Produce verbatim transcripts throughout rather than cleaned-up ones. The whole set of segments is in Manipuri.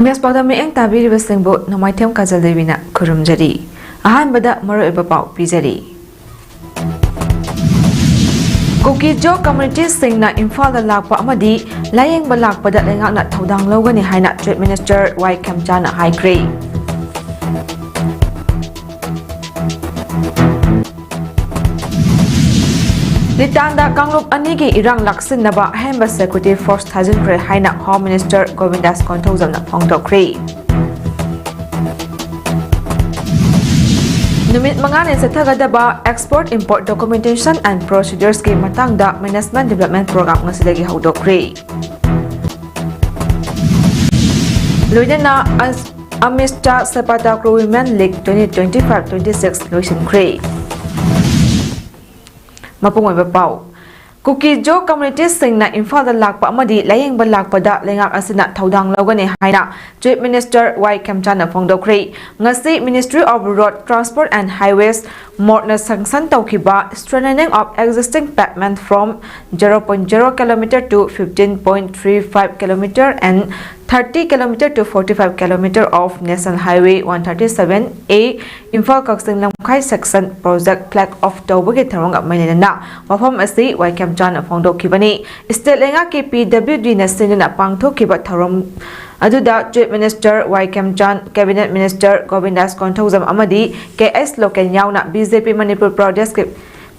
ꯃꯦꯁ ꯄꯥꯎꯗꯝ ꯃꯤꯠꯌꯦꯡ ꯇꯥꯕꯤꯔꯤꯕꯁꯤꯡꯕꯨ ꯅꯣꯡꯃꯥꯏꯊꯦꯝ ꯀꯥꯖꯜꯗꯦꯕꯤꯅ ꯈꯨꯔꯨꯝꯖꯔꯤ꯫ ꯑꯍꯥꯟꯕꯗ ꯃꯔꯨꯑꯣꯏꯕ ꯄꯥꯎ ꯄꯤꯖꯔꯤ꯫ ꯀꯨꯀꯤꯖꯣ ꯀꯝꯃ꯭ꯌꯨꯅꯤꯇꯤꯁꯤꯡꯅ ꯏꯝꯐꯥꯜꯗ ꯂꯥꯛꯄ ꯑꯃꯗꯤ ꯂꯥꯌꯦꯡꯕ ꯂꯥꯛꯄꯗ ꯂꯩꯉꯥꯛꯅ ꯊꯧꯗꯥꯡ ꯂꯧꯒꯅꯤ ꯍꯥꯏꯅ ꯆꯤꯐ ꯃꯤꯅꯤꯁꯇꯔ ꯋꯥꯏ ꯈꯦꯝꯆꯥꯅ ꯍꯥꯏꯈ꯭ꯔꯦ꯫ ꯂꯤꯇꯥꯟꯗ ꯀꯥꯡꯂꯨꯞ ꯑꯅꯤꯒꯤ ꯏꯔꯥꯡ ꯂꯥꯛꯁꯤꯟꯅꯕ ꯑꯍꯦꯟꯕ ꯁꯦꯀ꯭ꯌꯨꯔꯤꯇꯤ ꯐꯣꯔꯁ ꯊꯥꯖꯤꯟꯈ꯭ꯔꯦ ꯍꯥꯏꯅ ꯍꯣꯝ ꯃꯤꯅꯤꯁꯇꯔ ꯒꯣꯕꯤꯟꯗꯥꯁ ꯀꯣꯟꯊꯧꯖꯝꯅ ꯐꯣꯡꯗꯣꯛꯈ꯭ꯔꯦ꯫ ꯅꯨꯃꯤꯠ ꯃꯉꯥꯅꯤ ꯆꯠꯊꯒꯗꯕ Export Import Documentation and Proceduresꯀꯤ ꯃꯇꯥꯡꯗ Management Development Program ꯉꯁꯤꯗꯒꯤ ꯍꯧꯗꯣꯛꯈ꯭ꯔꯦ꯫ ꯂꯣꯏꯅꯅ ꯑꯁ-, ꯑꯃꯤꯁꯇꯥ ꯁꯦꯄꯥꯇꯥꯀ꯭ꯔꯨ Women League twenty twenty-five twenty-six ꯂꯣꯏꯁꯤꯟꯈ꯭ꯔꯦ꯫ ꯃꯄꯨꯡ ꯑꯣꯏꯕ ꯄꯥꯎ꯫ ꯀꯨꯀꯤꯖꯣ ꯀꯝꯃ꯭ꯌꯨꯅꯤꯇꯤꯁꯤꯡꯅ ꯏꯝꯐꯥꯜꯗ ꯂꯥꯛꯄ ꯑꯃꯗꯤ ꯂꯥꯌꯦꯡꯕ ꯂꯥꯛꯄꯗ ꯂꯩꯉꯥꯛ ꯑꯁꯤꯅ ꯊꯧꯗꯥꯡ ꯂꯧꯒꯅꯤ ꯍꯥꯏꯅ ꯆꯤꯐ ꯃꯤꯅꯤꯁꯇꯔ ꯋꯥꯏ ꯈꯦꯝꯆꯥꯅ ꯐꯣꯡꯗꯣꯛꯈ꯭ꯔꯦ꯫ ꯉꯁꯤ Ministry of Road Transport and Highways, MoRTHꯅ sanction ꯇꯧꯈꯤꯕ strengthening of existing pavement from zero point zero kilometer to fifteen point three five kilometer and thirty kilometer to forty-five kilometer of National Highway one thirty-seven A, Imphal Kakching Lamkhai section project flag off ꯇꯧꯕꯒꯤ ꯊꯧꯔꯝꯒ ꯃꯔꯤ ꯂꯩꯅꯅ ꯋꯥꯐꯝ ꯑꯁꯤ ꯋꯥꯏ ꯈꯦꯝꯆꯥꯅ ꯐꯣꯡꯗꯣꯛꯈꯤꯕꯅꯤ꯫ ꯁ꯭ꯇꯦꯠ ꯂꯩꯉꯥꯛꯀꯤ PWDꯅ ꯁꯤꯟꯗꯨꯅ ꯄꯥꯡꯊꯣꯛꯈꯤꯕ ꯊꯧꯔꯝ ꯑꯗꯨꯗ chief minister Y Khemchand, cabinet minister Govindas Konthoujam ꯑꯃꯗꯤ ꯀꯦ ꯑꯦꯁ ꯂꯣꯀꯦꯟ ꯌꯥꯎꯅ ꯕꯤ ꯖꯦ ꯄꯤ ꯃꯅꯤꯄꯨꯔ ꯄ꯭ꯔꯗꯦꯁꯀꯤ,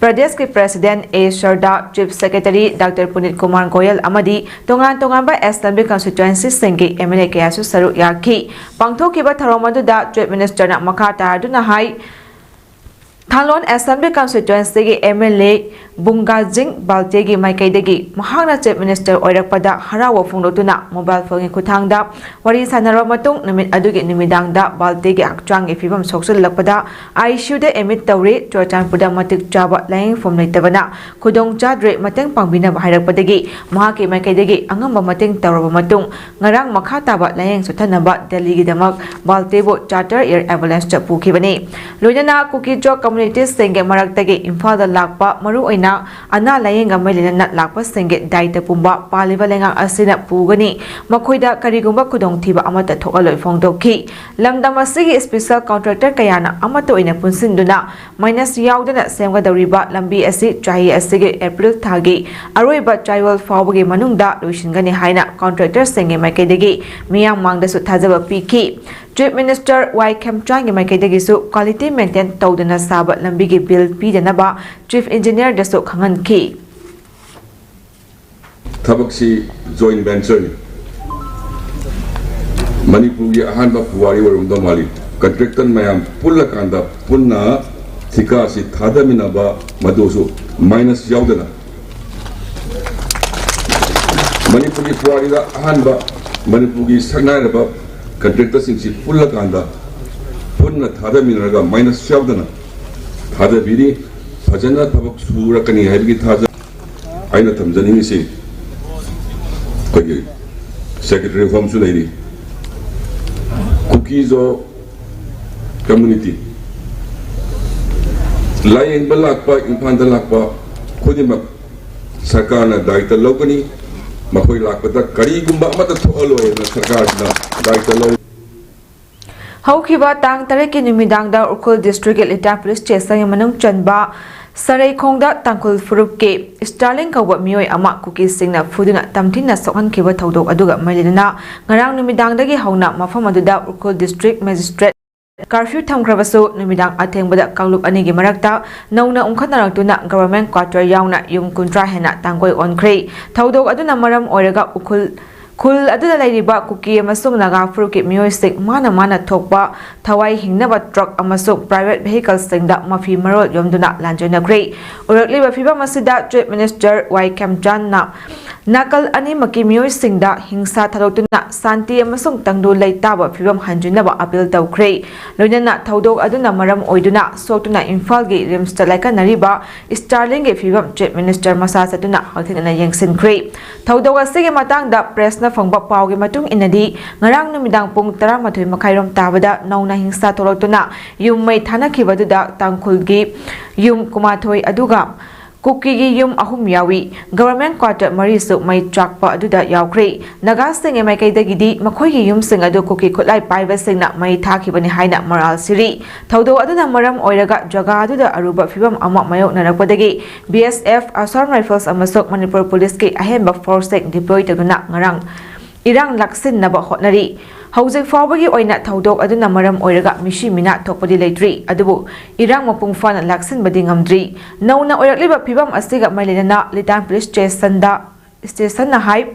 ꯄ꯭ꯔꯗꯦꯁꯀꯤ president A Sarda, chief secretary doctor Puneet Kumar Goyal ꯑꯃꯗꯤ ꯇꯣꯉꯥꯟ ꯇꯣꯉꯥꯟꯕ ꯑꯦꯁꯦꯝꯕ꯭ꯂꯤ ꯀꯟꯁꯇꯤꯇ꯭ꯋꯦꯟꯁꯤꯁꯤꯡꯒꯤ ꯑꯦꯝ ꯑꯦꯜ ꯑꯦ ꯀꯌꯥꯁꯨ ꯁꯔꯨꯛ ꯌꯥꯈꯤ꯫ ꯄꯥꯡꯊꯣꯛꯈꯤꯕ ꯊꯧꯔꯝ ꯑꯗꯨꯗ ꯆꯤꯐ ꯃꯤꯅꯤꯁꯇꯔꯅ ꯃꯈꯥ ꯇꯥꯔꯗꯨꯅ ꯍꯥꯏ, ꯊꯥꯂꯣꯟ ꯑꯦꯁꯦꯝꯕ꯭ꯂꯤ ꯀꯟꯁꯇꯤꯇ꯭ꯋꯦꯟꯁꯤꯒꯤ ꯑꯦꯝ ꯑꯦꯜ ꯑꯦ ꯕꯨꯡꯒꯥꯖꯤꯡ ꯕꯥꯜꯇꯦꯒꯤ ꯃꯥꯏꯀꯩꯗꯒꯤ ꯃꯍꯥꯛꯅ ꯆꯤꯐ ꯃꯤꯅꯤꯁꯇꯔ ꯑꯣꯏꯔꯛꯄꯗ ꯍꯔꯥꯎꯕ ꯐꯣꯡꯗꯣꯛꯇꯨꯅ ꯃꯣꯕꯥꯏꯜ ꯐꯣꯟꯒꯤ ꯈꯨꯠꯊꯥꯡꯗ ꯋꯥꯔꯤ ꯁꯥꯟꯅꯔꯕ ꯃꯇꯨꯡ, ꯅꯨꯃꯤꯠ ꯑꯗꯨꯒꯤ ꯅꯨꯃꯤꯗꯥꯡꯗ ꯕꯥꯜꯇꯦꯒꯤ ꯍꯛꯆꯥꯡꯒꯤ ꯐꯤꯕꯝ ꯁꯣꯛꯆꯤꯜꯂꯛꯄꯗ ꯑꯥꯏ ꯁꯤ ꯌꯨꯗ ꯑꯦꯗꯃꯤꯠ ꯇꯧꯔꯦ꯫ ꯆꯨꯔꯆꯥꯟꯄꯨꯔꯗ ꯃꯇꯤꯛ ꯆꯥꯕ ꯂꯥꯌꯦꯡꯐꯝ ꯂꯩꯇꯕꯅ ꯈꯨꯗꯣꯡ ꯆꯥꯗ꯭ꯔꯦ꯫ ꯃꯇꯦꯡ ꯄꯥꯡꯕꯤꯅꯕ ꯍꯥꯏꯔꯛꯄꯗꯒꯤ ꯃꯍꯥꯛꯀꯤ ꯃꯥꯏꯀꯩꯗꯒꯤ ꯑꯉꯝꯕ ꯃꯇꯦꯡ ꯇꯧꯔꯕ ꯃꯇꯨꯡ, ꯉꯔꯥꯡ ꯃꯈꯥ ꯇꯥꯕ ꯂꯥꯌꯦꯡ ꯆꯠꯊꯅꯕ ꯗꯦꯜꯂꯤꯒꯤꯗꯃꯛ ꯕꯥꯜꯇꯦꯕꯨ ꯆꯥꯔꯇꯔ ꯑꯦꯌꯔ ꯑꯦꯝꯕꯨꯂꯦꯟꯁꯇ ꯄꯨꯈꯤꯕꯅꯤ꯫ ꯂꯣꯏꯅꯅ ꯀꯨꯀꯤ ꯖꯣ ꯀꯝꯃ꯭ꯌꯨꯅꯤꯇꯤ ꯑꯦꯇꯤꯁꯁꯤꯡꯒꯤ ꯃꯔꯛꯇꯒꯤ ꯏꯝꯐꯥꯜꯗ ꯂꯥꯛꯄ, ꯃꯔꯨꯑꯣꯏꯅ ꯑꯅꯥ ꯂꯥꯌꯦꯡꯒ ꯃꯔꯤ ꯂꯩꯅꯅ ꯂꯥꯛꯄꯁꯤꯡꯒꯤ ꯗꯥꯏꯇ ꯄꯨꯝꯕ ꯄꯥꯜꯂꯤꯕ ꯂꯩꯉꯥꯛ ꯑꯁꯤꯅ ꯄꯨꯒꯅꯤ꯫ ꯃꯈꯣꯏꯗ ꯀꯔꯤꯒꯨꯝꯕ ꯈꯨꯗꯣꯡꯊꯤꯕ ꯑꯃꯠꯇ ꯊꯣꯛꯍꯜꯂꯣꯏ ꯐꯣꯡꯗꯣꯛꯈꯤ꯫ ꯂꯝꯗꯝ ꯑꯁꯤꯒꯤ ꯁ꯭ꯄꯦꯁꯦꯜ ꯀꯟꯇ꯭ꯔꯦꯛꯇꯔ ꯀꯌꯥꯅ ꯑꯃꯠꯇ ꯑꯣꯏꯅ ꯄꯨꯟꯁꯤꯟꯗꯨꯅ ꯃꯥꯏꯅꯁ ꯌꯥꯎꯗꯅ ꯁꯦꯝꯒꯗꯧꯔꯤꯕ ꯂꯝꯕꯤ ꯑꯁꯤ ꯆꯍꯤ ꯑꯁꯤꯒꯤ ꯑꯦꯄ꯭ꯔꯤꯜ ꯊꯥꯒꯤ ꯑꯔꯣꯏꯕ ꯆꯌꯣꯜ ꯐꯥꯎꯕꯒꯤ ꯃꯅꯨꯡꯗ ꯂꯣꯏꯁꯤꯟꯒꯅꯤ ꯍꯥꯏꯅ ꯀꯟꯇ꯭ꯔꯦꯛꯇꯔꯁꯤꯡꯒꯤ ꯃꯥꯏꯀꯩꯗꯒꯤ ꯃꯤꯌꯥꯝ ꯃꯥꯡꯗꯁꯨ ꯊꯥꯖꯕ ꯄꯤꯈꯤ꯫ ꯆꯤꯐ ꯃꯤꯅꯤꯁꯇꯔ ꯋꯥꯏ ꯈꯦꯝꯆꯥꯟꯒꯤ ꯃꯥꯏꯀꯩꯗꯒꯤꯁꯨ ꯀ꯭ꯋꯥꯂꯤꯇꯤ ꯃꯦꯟꯇꯦꯟ ꯇꯧꯗꯅ ꯁꯥꯕ ꯂꯝꯕꯤꯒꯤ ꯕꯤꯜ ꯄꯤꯗꯅꯕ ꯆꯤꯐ ꯏꯟꯖꯤꯅꯤꯌꯔꯗꯁꯨ ꯈꯪꯍꯟꯈꯤ꯫ ꯊꯕꯛꯁꯤ ꯖꯣꯏꯟ ꯚꯦꯟꯆꯔꯅꯤ꯫ ꯃꯅꯤꯄꯨꯔꯒꯤ ꯑꯍꯥꯟꯕ ꯄꯨꯋꯥꯔꯤ ꯑꯣꯏꯔꯝꯗꯧ ꯃꯥꯜꯂꯤ꯫ ꯀꯟꯇ꯭ꯔꯦꯛꯇꯔ ꯃꯌꯥꯝ ꯄꯨꯜꯂꯀꯥꯟꯗ ꯄꯨꯟꯅ ꯊꯤꯀꯥꯁꯤ ꯊꯥꯗꯃꯤꯟꯅꯕ, ꯃꯗꯨꯁꯨ ꯃꯥꯏꯅꯁ ꯌꯥꯎꯗꯅ꯫ ꯃꯅꯤꯄꯨꯔꯒꯤ ꯄꯨꯋꯥꯔꯤꯗ ꯑꯍꯥꯟꯕ ꯃꯅꯤꯄꯨꯔꯒꯤ ꯁꯛꯅꯥꯏꯔꯕ ꯀꯟꯇ꯭ꯔꯦꯛꯇꯔꯁꯤꯡꯁꯤ ꯄꯨꯜꯂꯀꯥꯟꯗ ꯄꯨꯟꯅ ꯊꯥꯗꯃꯤꯟꯅꯔꯒ ꯃꯥꯏꯅꯁ ꯌꯥꯎꯗꯅ ꯊꯥꯗꯕꯤꯔꯤ꯫ ꯐꯖꯅ ꯊꯕꯛ ꯁꯨꯔꯛꯀꯅꯤ ꯍꯥꯏꯕꯒꯤ ꯊꯥꯖ ꯑꯩꯅ ꯊꯝꯖꯅꯤꯡꯉꯤꯁꯤ ꯑꯩꯈꯣꯏꯒꯤ ꯁꯦꯀ꯭ꯔꯦꯇꯔꯤ ꯍꯣꯝꯁꯨ ꯂꯩꯔꯤ꯫ ꯀꯨꯀꯤꯖꯣ ꯀꯝꯃ꯭ꯌꯨꯅꯤꯇꯤ ꯂꯥꯌꯦꯡꯕ ꯂꯥꯛꯄ, ꯏꯝꯐꯥꯜꯗ ꯂꯥꯛꯄ ꯈꯨꯗꯤꯡꯃꯛ ꯁꯔꯀꯥꯔꯅ ꯗꯥꯏꯇ ꯂꯧꯒꯅꯤ꯫ ꯃꯈꯣꯏ ꯂꯥꯛꯄꯗ ꯀꯔꯤꯒꯨꯝꯕ ꯑꯃꯠꯇ ꯊꯣꯛꯍꯜꯂꯣꯏ ꯍꯥꯏꯅ ꯁꯔꯀꯥꯔꯁꯤꯅ ꯗꯥꯏꯇ ꯂꯧ꯫ ꯍꯧꯈꯤꯕ ꯇꯥꯡ ꯇꯔꯦꯠꯀꯤ ꯅꯨꯃꯤꯗꯥꯡꯗ ꯎꯈ꯭ꯔꯨꯜ ꯗꯤꯁꯇ꯭ꯔꯤꯛꯀꯤ ꯂꯤꯇꯥ ꯄꯨꯂꯤꯁ ꯁ꯭ꯇꯦꯁꯟꯒꯤ ꯃꯅꯨꯡ ꯆꯟꯕ ꯁꯔꯩꯈꯣꯡꯗ ꯇꯥꯡꯈꯨꯜ ꯐꯨꯔꯨꯞꯀꯤ ꯁ꯭ꯇꯥꯔꯂꯤꯡ ꯀꯧꯕ ꯃꯤꯑꯣꯏ ꯑꯃ ꯀꯨꯀꯤꯁꯤꯡꯅ ꯐꯨꯗꯨꯅ ꯇꯝꯊꯤꯅ ꯁꯣꯛꯍꯟꯈꯤꯕ ꯊꯧꯗꯣꯛ ꯑꯗꯨꯒ ꯃꯔꯤ ꯂꯩꯅꯅ ꯉꯔꯥꯡ ꯅꯨꯃꯤꯗꯥꯡꯗꯒꯤ ꯍꯧꯅ ꯃꯐꯝ ꯑꯗꯨꯗ ꯎꯈ꯭ꯔꯨꯜ ꯗꯤꯁꯇ꯭ꯔꯤꯛ ꯃꯦꯖꯤꯁꯇ꯭ꯔꯦꯠ ꯀꯥꯔꯐ꯭ꯌꯨ ꯊꯝꯈ꯭ꯔꯕꯁꯨ, ꯅꯨꯃꯤꯗꯥꯡ ꯑꯊꯦꯡꯕꯗ ꯀꯥꯡꯂꯨꯞ ꯑꯅꯤꯒꯤ ꯃꯔꯛꯇ ꯅꯧꯅ ꯎꯪꯈꯠꯅꯔꯛꯇꯨꯅ ꯒꯚꯔꯟꯃꯦꯟꯠ ꯀ꯭ꯋꯥꯇꯔ ꯌꯥꯎꯅ ꯌꯨꯝ ꯀꯨꯟꯊ꯭ꯔꯥ ꯍꯦꯟꯅ ꯇꯥꯡꯒꯣꯏ ꯑꯣꯟꯈ꯭ꯔꯦ꯫ ꯊꯧꯗꯣꯛ ꯑꯗꯨꯅ ꯃꯔꯝ ꯑꯣꯏꯔꯒ ꯎꯈ꯭ꯔꯨꯜ ꯈꯨꯜ ꯑꯗꯨꯗ ꯂꯩꯔꯤꯕ ꯀꯨꯀꯤ ꯑꯃꯁꯨꯡ ꯅꯥꯒꯥ ꯐꯨꯔꯨꯞꯀꯤ ꯃꯤꯑꯣꯏꯁꯤꯡ ꯃꯥꯅ ꯃꯥꯅ ꯊꯣꯛꯄ ꯊꯋꯥꯏ ꯍꯤꯡꯅꯕ ꯇ꯭ꯔꯛ ꯑꯃꯁꯨꯡ ꯄ꯭ꯔꯥꯏꯚꯦꯠ ꯚꯦꯍꯤꯀꯜꯁꯤꯡꯗ ꯃꯐꯤ ꯃꯔꯣꯜ ꯌꯣꯝꯗꯨꯅ ꯂꯥꯟꯖꯦꯟꯅꯈ꯭ꯔꯦ꯫ ꯑꯣꯏꯔꯛꯂꯤꯕ ꯐꯤꯚꯝ ꯑꯁꯤꯗ ꯆꯤꯐ ꯃꯤꯅꯤꯁꯇꯔ ꯋꯥꯏ ꯈꯦꯝꯆꯥꯟꯅ ꯅꯥꯀꯜ ꯑꯅꯤꯃꯛꯀꯤ ꯃꯤꯑꯣꯏꯁꯤꯡꯗ ꯍꯤꯡꯁꯥ ꯊꯥꯗꯣꯛꯇꯨꯅ ꯁꯥꯟꯇꯤ ꯑꯃꯁꯨꯡ ꯇꯪꯗꯨ ꯂꯩꯇꯥꯕ ꯐꯤꯕꯝ ꯍꯟꯖꯤꯟꯅꯕ ꯑꯄꯤꯜ ꯇꯧꯈ꯭ꯔꯦ꯫ ꯂꯣꯏꯅꯅ ꯊꯧꯗꯣꯛ ꯑꯗꯨꯅ ꯃꯔꯝ ꯑꯣꯏꯗꯨꯅ ꯁꯣꯛꯇꯨꯅ ꯏꯝꯐꯥꯜꯒꯤ ꯔꯤꯝꯁꯇ ꯂꯥꯏꯀꯠꯅꯔꯤꯕ ꯁ꯭ꯇꯥꯔꯂꯤꯡꯒꯤ ꯐꯤꯕꯝ ꯆꯤꯐ ꯃꯤꯅꯤꯁꯇꯔ ꯃꯁꯥ ꯆꯠꯇꯨꯅ ꯍꯛꯊꯦꯡꯅꯅ ꯌꯦꯡꯁꯤꯟꯈ꯭ꯔꯦ꯫ ꯊꯧꯗꯣꯛ ꯑꯁꯤꯒꯤ ꯃꯇꯥꯡꯗ ꯄ꯭ꯔꯦꯁꯅ ꯐꯪꯕ ꯄꯥꯎꯒꯤ ꯃꯇꯨꯡ ꯏꯟꯅꯗꯤ, ꯉꯔꯥꯡ ꯅꯨꯃꯤꯗꯥꯡ ꯄꯨꯡ ꯇꯔꯥꯃꯥꯊꯣꯏ ꯃꯈꯥꯏꯔꯣꯝ ꯇꯥꯕꯗ ꯅꯧꯅ ꯍꯤꯡꯁꯥ ꯊꯣꯛꯂꯛꯇꯨꯅ ꯌꯨꯝ ꯃꯩ ꯊꯥꯅꯈꯤꯕꯗꯨꯗ ꯇꯥꯡꯈꯨꯜꯒꯤ ꯌꯨꯝ ꯀꯨꯟꯃꯥꯊꯣꯏ ꯑꯗꯨꯒ ꯀꯨꯀꯤꯒꯤ ꯌꯨꯝ ꯑꯍꯨꯝ ꯌꯥꯎꯏ꯫ ꯒꯚꯔꯟꯃꯦꯟꯠ ꯀ꯭ꯋꯥꯇꯔ ꯃꯔꯤꯁꯨ ꯃꯩ ꯆꯥꯛꯄ ꯑꯗꯨꯗ ꯌꯥꯎꯈ꯭ꯔꯦ꯫ ꯅꯥꯒꯥꯁꯤꯡꯒꯤ ꯃꯥꯏꯀꯩꯗꯒꯤꯗꯤ ꯃꯈꯣꯏꯒꯤ ꯌꯨꯝꯁꯤꯡ ꯑꯗꯨ ꯀꯨꯀꯤ ꯈꯨꯠꯂꯥꯏ ꯄꯥꯏꯕꯁꯤꯡꯅ ꯃꯩ ꯊꯥꯈꯤꯕꯅꯤ ꯍꯥꯏꯅ ꯃꯔꯥꯜ ꯁꯤꯔꯤ꯫ ꯊꯧꯗꯣꯛ ꯑꯗꯨꯅ ꯃꯔꯝ ꯑꯣꯏꯔꯒ ꯖꯒꯥ ꯑꯗꯨꯗ ꯑꯔꯨꯕ ꯐꯤꯕꯝ ꯑꯃ ꯃꯥꯌꯣꯛꯅꯔꯛꯄꯗꯒꯤ ꯕꯤ ꯑꯦꯁ ꯑꯦꯐ, ꯑꯁꯥꯝ ꯔꯥꯏꯐꯜꯁ ꯑꯃꯁꯨꯡ ꯃꯅꯤꯄꯨꯔ ꯄꯨꯂꯤꯁꯀꯤ ꯑꯍꯦꯟꯕ ꯐꯣꯔꯁꯁꯤꯡ ꯗꯤꯄ꯭ꯂꯣꯏ ꯇꯧꯗꯨꯅ ꯉꯔꯥꯡ ꯏꯔꯥꯡ ꯂꯥꯛꯁꯤꯟꯅꯕ ꯍꯣꯠꯅꯔꯤ꯫ ꯍꯧꯖꯤꯛ ꯐꯥꯎꯕꯒꯤ ꯑꯣꯏꯅ ꯊꯧꯗꯣꯛ ꯑꯗꯨꯅ ꯃꯔꯝ ꯑꯣꯏꯔꯒ ꯃꯤꯁꯤ ꯃꯤꯅꯥ ꯊꯣꯛꯄꯗꯤ ꯂꯩꯇ꯭ꯔꯤ, ꯑꯗꯨꯕꯨ ꯏꯔꯥꯡ ꯃꯄꯨꯡ ꯐꯥꯅ ꯂꯥꯛꯁꯤꯟꯕꯗꯤ ꯉꯝꯗ꯭ꯔꯤ꯫ ꯅꯧꯅ ꯑꯣꯏꯔꯛꯂꯤꯕ ꯐꯤꯕꯝ ꯑꯁꯤꯒ ꯃꯔꯤ ꯂꯩꯅꯅ ꯂꯤꯇꯥꯟ ꯄꯨꯂꯤꯁ ꯁ꯭ꯇꯦꯁꯟꯗ, ꯁ꯭ꯇꯦꯁꯟꯅ high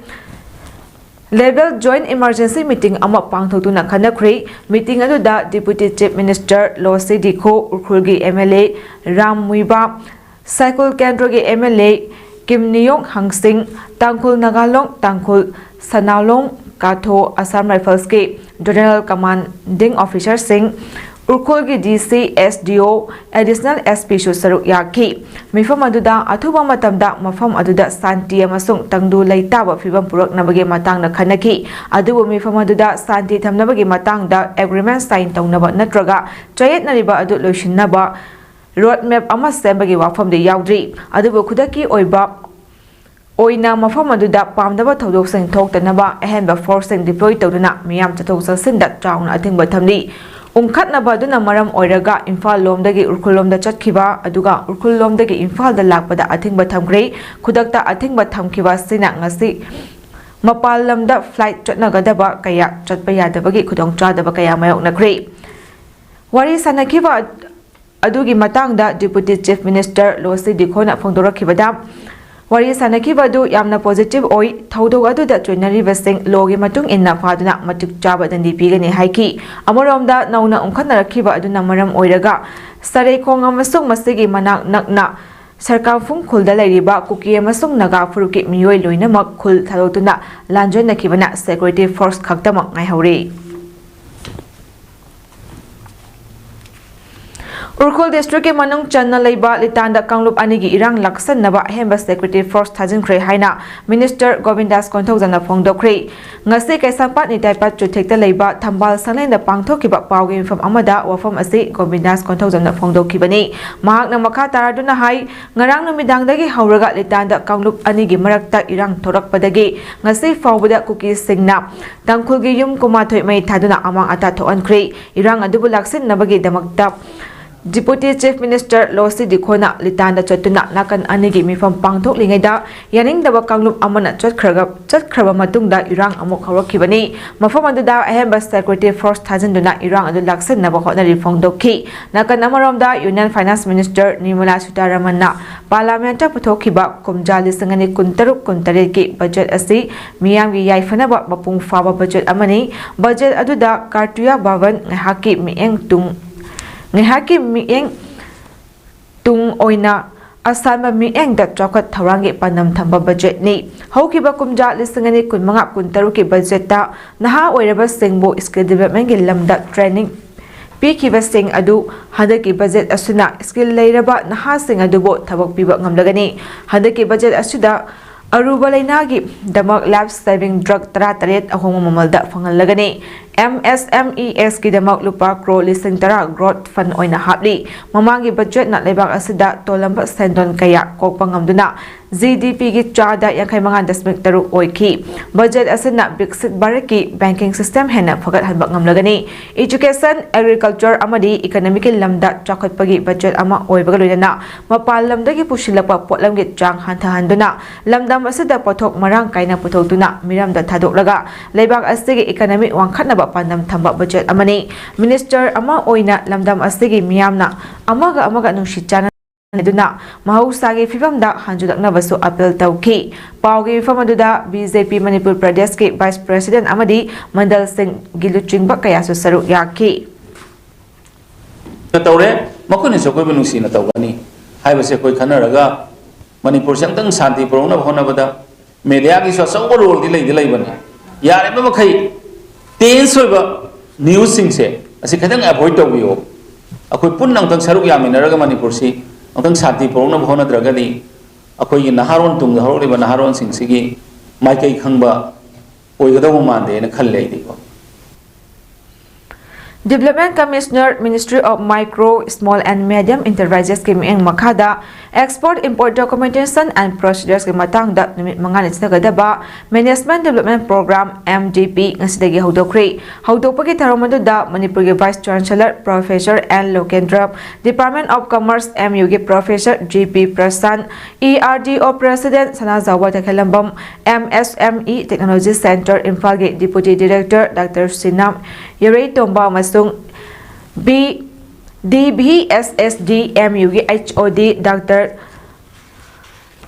level joint emergency meeting ꯑꯃ ꯄꯥꯡꯊꯣꯛꯇꯨꯅ ꯈꯟꯅꯈ꯭ꯔꯦ꯫ ꯃꯤꯇꯤꯡ ꯑꯗꯨꯗ deputy chief minister Losii Dikho, ꯎꯈ꯭ꯔꯨꯜꯒꯤ M L A Ram Muivah, Saikul ꯀꯦꯟꯗ꯭ꯔꯒꯤ ꯑꯦꯝ ꯑꯦꯜ ꯑꯦ ꯀꯤꯝꯅꯤꯌꯣꯡ ꯍꯪꯁꯤꯡ, ꯇꯥꯡꯈꯨꯜ ꯅꯥꯒꯥꯂꯣꯡ ꯇꯥꯡꯈꯨꯜ ꯁꯅꯥꯂꯣꯡ ꯀꯥꯊꯣ, ꯑꯁꯥꯝ ꯔꯥꯏꯐꯜꯁꯀꯤ ꯖꯦꯅꯔꯦꯜ ꯀꯃꯥꯟꯗꯤꯡ ꯑꯣꯐꯤꯁꯥꯔꯁꯤꯡ, ꯎꯈ꯭ꯔꯨꯜꯒꯤ ꯗꯤ ꯁꯤ, ꯑꯦꯁ ꯗꯤ ꯑꯣ, ꯑꯦꯗꯤꯁꯅꯦꯜ ꯑꯦꯁ ꯄꯤꯁꯨ ꯁꯔꯨꯛ ꯌꯥꯈꯤ꯫ ꯃꯤꯐꯝ ꯑꯗꯨꯗ ꯑꯊꯨꯕ ꯃꯇꯝꯗ ꯃꯐꯝ ꯑꯗꯨꯗ ꯁꯥꯟꯇꯤ ꯑꯃꯁꯨꯡ ꯇꯪꯗꯨ ꯂꯩꯇꯥꯕ ꯐꯤꯕꯝ ꯄꯨꯔꯛꯅꯕꯒꯤ ꯃꯇꯥꯡꯗ ꯈꯟꯅꯈꯤ꯫ ꯑꯗꯨꯕꯨ ꯃꯤꯐꯝ ꯑꯗꯨꯗ ꯁꯥꯟꯇꯤ ꯊꯝꯅꯕꯒꯤ ꯃꯇꯥꯡꯗ ꯑꯦꯒ꯭ꯔꯤꯃꯦꯟꯠ ꯁꯥꯏꯟ ꯇꯧꯅꯕ ꯅꯠꯇ꯭ꯔꯒ ꯆꯌꯦꯠꯅꯔꯤꯕ ꯑꯗꯨ ꯂꯣꯏꯁꯤꯟꯅꯕ ꯔꯣꯗ ꯃꯦꯞ ꯑꯃ ꯁꯦꯝꯕꯒꯤ ꯋꯥꯐꯝꯗꯤ ꯌꯥꯎꯗ꯭ꯔꯤ꯫ ꯑꯗꯨꯕꯨ ꯈꯨꯗꯛꯀꯤ ꯑꯣꯏꯕ ꯑꯣꯏꯅ ꯃꯐꯝ ꯑꯗꯨꯗ ꯄꯥꯝꯗꯕ ꯊꯧꯗꯣꯛꯁꯤꯡ ꯊꯣꯛꯇꯅꯕ ꯑꯍꯦꯟꯕ ꯐꯣꯔꯁꯁꯤꯡ ꯗꯤꯄ꯭ꯂꯣꯏ ꯇꯧꯗꯨꯅ ꯃꯤꯌꯥꯝ ꯆꯠꯊꯣꯛ ꯆꯠꯁꯤꯟꯗ ꯆꯥꯎꯅ ꯑꯊꯤꯡꯕ ꯊꯝꯂꯤ꯫ ꯎꯪꯈꯠꯅꯕ ꯑꯗꯨꯅ ꯃꯔꯝ ꯑꯣꯏꯔꯒ ꯏꯝꯐꯥꯜ ꯂꯣꯝꯗꯒꯤ ꯎꯈ꯭ꯔꯨꯜ ꯂꯣꯝꯗ ꯆꯠꯈꯤꯕ ꯑꯗꯨꯒ ꯎꯈ꯭ꯔꯨꯜ ꯂꯣꯝꯗꯒꯤ ꯏꯝꯐꯥꯜꯗ ꯂꯥꯛꯄꯗ ꯑꯊꯤꯡꯕ ꯊꯝꯈ꯭ꯔꯦ꯫ ꯈꯨꯗꯛꯇ ꯑꯊꯤꯡꯕ ꯊꯝꯈꯤꯕ ꯑꯁꯤꯅ ꯉꯁꯤ ꯃꯄꯥꯟ ꯂꯝꯗ ꯐ꯭ꯂꯥꯏꯠ ꯆꯠꯅꯒꯗꯕ ꯀꯌꯥ ꯆꯠꯄ ꯌꯥꯗꯕꯒꯤ ꯈꯨꯗꯣꯡꯆꯥꯗꯕ ꯀꯌꯥ ꯃꯥꯌꯣꯛꯅꯈ꯭ꯔꯦ꯫ ꯋꯥꯔꯤ ꯁꯥꯅꯈꯤꯕ ꯑꯗꯨꯒꯤ ꯃꯇꯥꯡꯗ ꯗꯤꯄ꯭ꯌꯨꯇꯤ ꯆꯤꯐ ꯃꯤꯅꯤꯁꯇꯔ ꯂꯣꯁꯤ ꯗꯤꯈꯣꯅ ꯐꯣꯡꯗꯣꯔꯛꯈꯤꯕꯗ, ꯋꯥꯔꯤ ꯁꯥꯅꯈꯤꯕ ꯑꯗꯨ ꯌꯥꯝꯅ ꯄꯣꯖꯤꯇꯤꯚ ꯑꯣꯏ, ꯊꯧꯗꯣꯛ ꯑꯗꯨꯗ ꯆꯣꯏꯅꯔꯤꯕꯁꯤꯡ ꯂꯣꯒꯤ ꯃꯇꯨꯡ ꯏꯟꯅ ꯐꯥꯗꯨꯅ ꯃꯇꯤꯛ ꯆꯥꯕ ꯗꯟꯗꯤ ꯄꯤꯒꯅꯤ ꯍꯥꯏꯈꯤ꯫ ꯑꯃꯔꯣꯝꯗ ꯅꯧꯅ ꯎꯪꯈꯠꯅꯔꯛꯈꯤꯕ ꯑꯗꯨꯅ ꯃꯔꯝ ꯑꯣꯏꯔꯒ ꯁꯔꯩꯈꯣꯡ ꯑꯃꯁꯨꯡ ꯃꯁꯤꯒꯤ ꯃꯅꯥꯛ ꯅꯛꯅ ꯁꯔꯀꯥꯝꯐꯨꯡ ꯈꯨꯜꯗ ꯂꯩꯔꯤꯕ ꯀꯨꯀꯤ ꯑꯃꯁꯨꯡ ꯅꯥꯒꯥ ꯐꯨꯔꯨꯞꯀꯤ ꯃꯤꯑꯣꯏ ꯂꯣꯏꯅꯃꯛ ꯈꯨꯜ ꯊꯥꯗꯣꯛꯇꯨꯅ ꯂꯥꯟꯖꯦꯟꯅꯈꯤꯕꯅ security force ꯈꯛꯇꯃꯛ ꯉꯥꯏꯍꯧꯔꯦ꯫ ꯎꯈ꯭ꯔꯨꯜ districtꯀꯤ ꯃꯅꯨꯡ ꯆꯟꯅ ꯂꯩꯕ ꯂꯤꯇꯥꯟꯗ ꯀꯥꯡꯂꯨꯞ ꯑꯅꯤꯒꯤ ꯏꯔꯥꯡ ꯂꯥꯛꯁꯟꯅꯕ ꯑꯍꯦꯟꯕ security force ꯊꯥꯖꯤꯟꯈ꯭ꯔꯦ ꯍꯥꯏꯅ Minister ꯒꯣꯕꯤꯟꯗꯥꯁ ꯀꯣꯟꯊꯧꯖꯝꯅ ꯐꯣꯡꯗꯣꯛꯈ꯭ꯔꯦ꯫ ꯉꯁꯤ ꯀꯩꯁꯥꯝꯄꯥꯠ ꯅꯤꯇꯥꯏꯄꯥꯠ ꯆꯨꯊꯦꯛꯇ ꯂꯩꯕ ꯊꯝꯕꯥꯜ ꯁꯪꯂꯦꯟꯗ ꯄꯥꯡꯊꯣꯛꯈꯤꯕ ꯄꯥꯎꯒꯤ ꯃꯤꯐꯝ ꯑꯃꯗ ꯋꯥꯐꯝ ꯑꯁꯤ ꯒꯣꯕꯤꯟꯗꯥꯁ ꯀꯣꯟꯊꯧꯖꯝꯅ ꯐꯣꯡꯗꯣꯛꯈꯤꯕꯅꯤ꯫ ꯃꯍꯥꯛꯅ ꯃꯈꯥ ꯇꯥꯔꯗꯨꯅ ꯍꯥꯏ, ꯉꯔꯥꯡ ꯅꯨꯃꯤꯗꯥꯡꯗꯒꯤ ꯍꯧꯔꯒ ꯂꯤꯇꯥꯟꯗ ꯀꯥꯡꯂꯨꯞ ꯑꯅꯤꯒꯤ ꯃꯔꯛꯇ ꯏꯔꯥꯡ ꯊꯣꯔꯛꯄꯗꯒꯤ ꯉꯁꯤ ꯐꯥꯎꯕꯗ ꯀꯨꯀꯤꯁꯤꯡꯅ ꯇꯥꯡꯈꯨꯜꯒꯤ ꯌꯨꯝ ꯀꯨꯟꯃꯥꯊꯣꯏ ꯃꯩ ꯊꯥꯗꯨꯅ ꯑꯃꯥꯡ ꯑꯇꯥ ꯊꯣꯛꯍꯟꯈ꯭ꯔꯦ꯫ ꯏꯔꯥꯡ ꯑꯗꯨꯕꯨ ꯂꯥꯛꯁꯤꯟꯅꯕꯒꯤꯗꯃꯛꯇ Deputy Chief Minister ꯂꯣꯁꯤ ꯗꯤꯈꯣꯅ ꯂꯤꯇꯥꯟꯗ ꯆꯠꯇꯨꯅ ꯅꯥꯀꯟ ꯑꯅꯤꯒꯤ ꯃꯤꯐꯝ ꯄꯥꯡꯊꯣꯛꯂꯤꯉꯩꯗ ꯌꯥꯅꯤꯡꯗꯕ ꯀꯥꯡꯂꯨꯞ ꯑꯃꯅ ꯆꯠꯈ꯭ꯔꯒ, ꯆꯠꯈ꯭ꯔꯕ ꯃꯇꯨꯡꯗ ꯏꯔꯥꯡ ꯑꯃꯨꯛ ꯍꯧꯔꯛꯈꯤꯕꯅꯤ꯫ ꯃꯐꯝ ꯑꯗꯨꯗ ꯑꯍꯦꯟꯕ security force ꯊꯥꯖꯤꯟꯗꯨꯅ ꯏꯔꯥꯡ ꯑꯗꯨ ꯂꯥꯛꯁꯤꯟꯅꯕ ꯍꯣꯠꯅꯔꯤ ꯐꯣꯡꯗꯣꯛꯈꯤ꯫ ꯅꯥꯀꯟ ꯑꯃꯔꯣꯝꯗ Union Finance Minister ꯅꯤꯔꯃꯂꯥ ꯁꯤꯇꯥꯔꯥꯃꯟꯅ Parliamentꯇ ꯄꯨꯊꯣꯛꯈꯤꯕ ꯀꯨꯝꯖꯥ ꯂꯤꯁꯤꯡ ꯑꯅꯤ ꯀꯨꯟꯇꯔꯨꯛ ꯀꯨꯟꯇꯔꯦꯠꯀꯤ budget ꯑꯁꯤ ꯃꯤꯌꯥꯝꯒꯤ ꯌꯥꯏꯐꯅꯕ ꯃꯄꯨꯡ ꯐꯥꯕ budget ꯑꯃꯅꯤ꯫ Budget ꯑꯗꯨꯗ ꯀꯥꯔꯇꯨꯌꯥ ꯚꯕꯟ ꯉꯥꯏꯍꯥꯛꯀꯤ ꯃꯤꯠꯌꯦꯡ ꯇꯨꯡ ꯉꯥꯏꯍꯥꯛꯀꯤ ꯃꯤꯠꯌꯦꯡ ꯇꯨꯡ ꯑꯣꯏꯅ ꯑꯁꯥꯟꯕ ꯃꯤꯠꯌꯦꯡꯗ ꯆꯥꯎꯈꯠ ꯊꯧꯔꯥꯡꯒꯤ ꯄꯥꯟꯗꯝ ꯊꯝꯕ budgetꯅꯤ꯫ ꯍꯧꯈꯤꯕ ꯀꯨꯝꯖꯥ ꯂꯤꯁꯤꯡ ꯑꯅꯤ ꯀꯨꯟꯃꯉꯥ ꯀꯨꯟꯇꯔꯨꯛꯀꯤ budgetꯇ ꯅꯍꯥ ꯑꯣꯏꯔꯕꯁꯤꯡꯕꯨ skill developmentꯀꯤ ꯂꯝꯗ training ꯄꯤꯈꯤꯕꯁꯤꯡ ꯑꯗꯨ ꯍꯟꯗꯛꯀꯤ budget ꯑꯁꯤꯅ skill ꯂꯩꯔꯕ ꯅꯍꯥꯁꯤꯡ ꯑꯗꯨꯕꯨ ꯊꯕꯛ ꯄꯤꯕ ꯉꯝꯂꯒꯅꯤ꯫ ꯍꯟꯗꯛꯀꯤ budget ꯑꯁꯤꯗ ꯑꯔꯨꯕ ꯂꯥꯏꯅꯥꯒꯤꯗꯃꯛ life saving drug ꯇꯔꯥꯇꯔꯦꯠ ꯑꯍꯣꯡꯕ ꯃꯃꯜꯗ ꯐꯪꯍꯜꯂꯒꯅꯤ꯫ MSMESꯀꯤꯗꯃꯛ ꯂꯨꯄꯥ ꯀ꯭ꯔꯣꯔ ꯂꯤꯁꯤꯡ ꯇꯔꯥ growth fund ꯑꯣꯏꯅ ꯍꯥꯞꯂꯤ꯫ ꯃꯃꯥꯡꯒꯤ budgetꯅ ꯂꯩꯕꯥꯛ ꯑꯁꯤꯗ ꯇꯣꯜꯂꯝꯕ ꯁꯦꯟꯗꯣꯟ ꯀꯌꯥ ꯀꯣꯛꯄ ꯉꯝꯗꯨꯅ GDPꯒꯤ ꯆꯥꯗ ꯌꯥꯡꯈꯩ ꯃꯉꯥ ꯗꯁꯃꯤꯛ ꯇꯔꯨꯛ ꯑꯣꯏꯈꯤ꯫ Budget ꯑꯁꯤꯅ ꯕꯤꯛꯁꯤꯠ ꯚꯥꯔꯠꯀꯤ banking system ꯍꯦꯟꯅ ꯐꯒꯠꯍꯟꯕ ꯉꯝꯂꯒꯅꯤ꯫ Education, agriculture ꯑꯃꯗꯤ economyꯒꯤ ꯂꯝꯗ ꯆꯥꯎꯈꯠꯄꯒꯤ budget ꯑꯃ ꯑꯣꯏꯕꯒ ꯂꯣꯏꯅꯅ ꯃꯄꯥꯟ ꯂꯝꯗꯒꯤ ꯄꯨꯁꯤꯜꯂꯛꯄ ꯄꯣꯠꯂꯝꯒꯤ ꯆꯥꯡ ꯍꯟꯊꯍꯟꯗꯨꯅ ꯂꯝꯗꯝ ꯑꯁꯤꯗ ꯄꯣꯠꯊꯣꯛ ꯃꯔꯥꯡ ꯀꯥꯏꯅ ꯄꯨꯊꯣꯛꯇꯨꯅ ꯃꯤꯔꯝꯗ ꯊꯥꯗꯣꯛꯂꯒ ꯂꯩꯕꯥꯛ ꯑꯁꯤꯒꯤ economy ꯋꯥꯡꯈꯠꯅꯕ ꯄꯥꯟꯗꯝ ꯊꯝꯕ budget ꯑꯃꯅꯤ꯫ Minister ꯑꯃ ꯑꯣꯏꯅ ꯂꯝꯗꯝ ꯑꯁꯤꯒꯤ ꯃꯤꯌꯥꯝꯅ ꯑꯃꯒ ꯑꯃꯒ ꯅꯨꯡꯁꯤ ꯆꯥꯟꯅ ꯂꯩꯗꯨꯅ ꯃꯍꯧꯁꯥꯒꯤ ꯐꯤꯕꯝꯗ ꯍꯟꯖꯤꯜꯂꯛꯅꯕꯁꯨ appeal ꯇꯧꯈꯤ꯫ ꯄꯥꯎꯒꯤ ꯃꯤꯐꯝ ꯑꯗꯨꯗ BJP ꯃꯅꯤꯄꯨꯔ ꯄ꯭ꯔꯗꯦꯁꯀꯤ Vice President ꯑꯃꯗꯤ ꯃꯟꯗꯜꯁꯤꯡꯒꯤ ꯂꯨꯆꯤꯡꯕ ꯀꯌꯥꯁꯨ ꯁꯔꯨꯛ ꯌꯥꯈꯤ꯫ ꯇꯧꯔꯦ, ꯃꯈꯣꯏꯅꯁꯨ ꯑꯩꯈꯣꯏꯕꯨ ꯅꯨꯡꯁꯤꯅ ꯇꯧꯒꯅꯤ꯫ ꯍꯥꯏꯕꯁꯦ ꯑꯩꯈꯣꯏ ꯈꯟꯅꯔꯒ ꯃꯅꯤꯄꯨꯔꯁꯦ ꯑꯃꯨꯛꯇꯪ ꯁꯥꯟꯇꯤ ꯄꯨꯔꯛꯅꯕ ꯍꯣꯠꯅꯕꯗ ꯃꯦꯗꯤꯌꯥꯒꯤꯁꯨ ꯑꯆꯧꯕ ꯔꯣꯜꯗꯤ ꯂꯩꯗꯤ ꯂꯩꯕꯅꯤ꯫ ꯌꯥꯔꯤꯕ ꯃꯈꯩ ꯇꯦꯟꯁ ꯑꯣꯏꯕ ꯅ꯭ꯌꯨꯁꯁꯤꯡꯁꯦ ꯑꯁꯤ ꯈꯤꯇꯪ ꯑꯦꯚꯣꯏꯗ ꯇꯧꯕꯤꯌꯣ꯫ ꯑꯩꯈꯣꯏ ꯄꯨꯟꯅ ꯑꯃꯨꯛꯇꯪ ꯁꯔꯨꯛ ꯌꯥꯃꯤꯟꯅꯔꯒ ꯃꯅꯤꯄꯨꯔꯁꯤ ꯑꯃꯨꯛꯇꯪ ꯁꯥꯟꯇꯤ ꯄꯨꯔꯛꯅꯕ ꯍꯣꯠꯅꯗ꯭ꯔꯒꯗꯤ ꯑꯩꯈꯣꯏꯒꯤ ꯅꯍꯥꯔꯣꯟ, ꯇꯨꯡꯗ ꯍꯧꯔꯛꯂꯤꯕ ꯅꯍꯥꯔꯣꯟꯁꯤꯡꯁꯤꯒꯤ ꯃꯥꯏꯀꯩ ꯈꯪꯕ ꯑꯣꯏꯒꯗꯧꯕ ꯃꯥꯟꯗꯦꯅ ꯈꯜꯂꯦ ꯑꯩꯗꯤꯀꯣ꯫ Development Commissioner, Ministry of Micro, Small and Medium Enterprises ꯀꯤ ꯃꯤꯠꯌꯦꯡ ꯃꯈꯥꯗ Export Import Documentation and Procedures ꯀꯤ ꯃꯇꯥꯡꯗ ꯅꯨꯃꯤꯠ ꯃꯉꯥꯅꯤ ꯆꯠꯊꯒꯗꯕ Management Development Program, M D P, ꯉꯁꯤꯗꯒꯤ ꯍꯧꯗꯣꯛꯈ꯭ꯔꯦ꯫ ꯍꯧꯗꯣꯛꯄꯒꯤ ꯊꯧꯔꯝ ꯑꯗꯨꯗ ꯃꯅꯤꯄꯨꯔꯒꯤ Vice Chancellor Professor N ꯂꯣꯀꯦꯟꯗ꯭ꯔ, Department of Commerce, M U ꯒꯤ Professor G P ꯄ꯭ꯔꯁꯥꯟ, E R D O President ꯁꯅꯥꯖꯥꯎꯕ ꯇꯈꯦꯜꯂꯝꯕꯝ, M S M E Technology Center ꯏꯝꯐꯥꯜꯒꯤ Deputy Director Doctor ꯁꯤꯅꯥꯝ ꯌꯥꯔꯩꯇꯣꯝꯕ ꯑꯃꯁꯨꯡ B, D V S S D M U ꯒꯤ H O D Doctor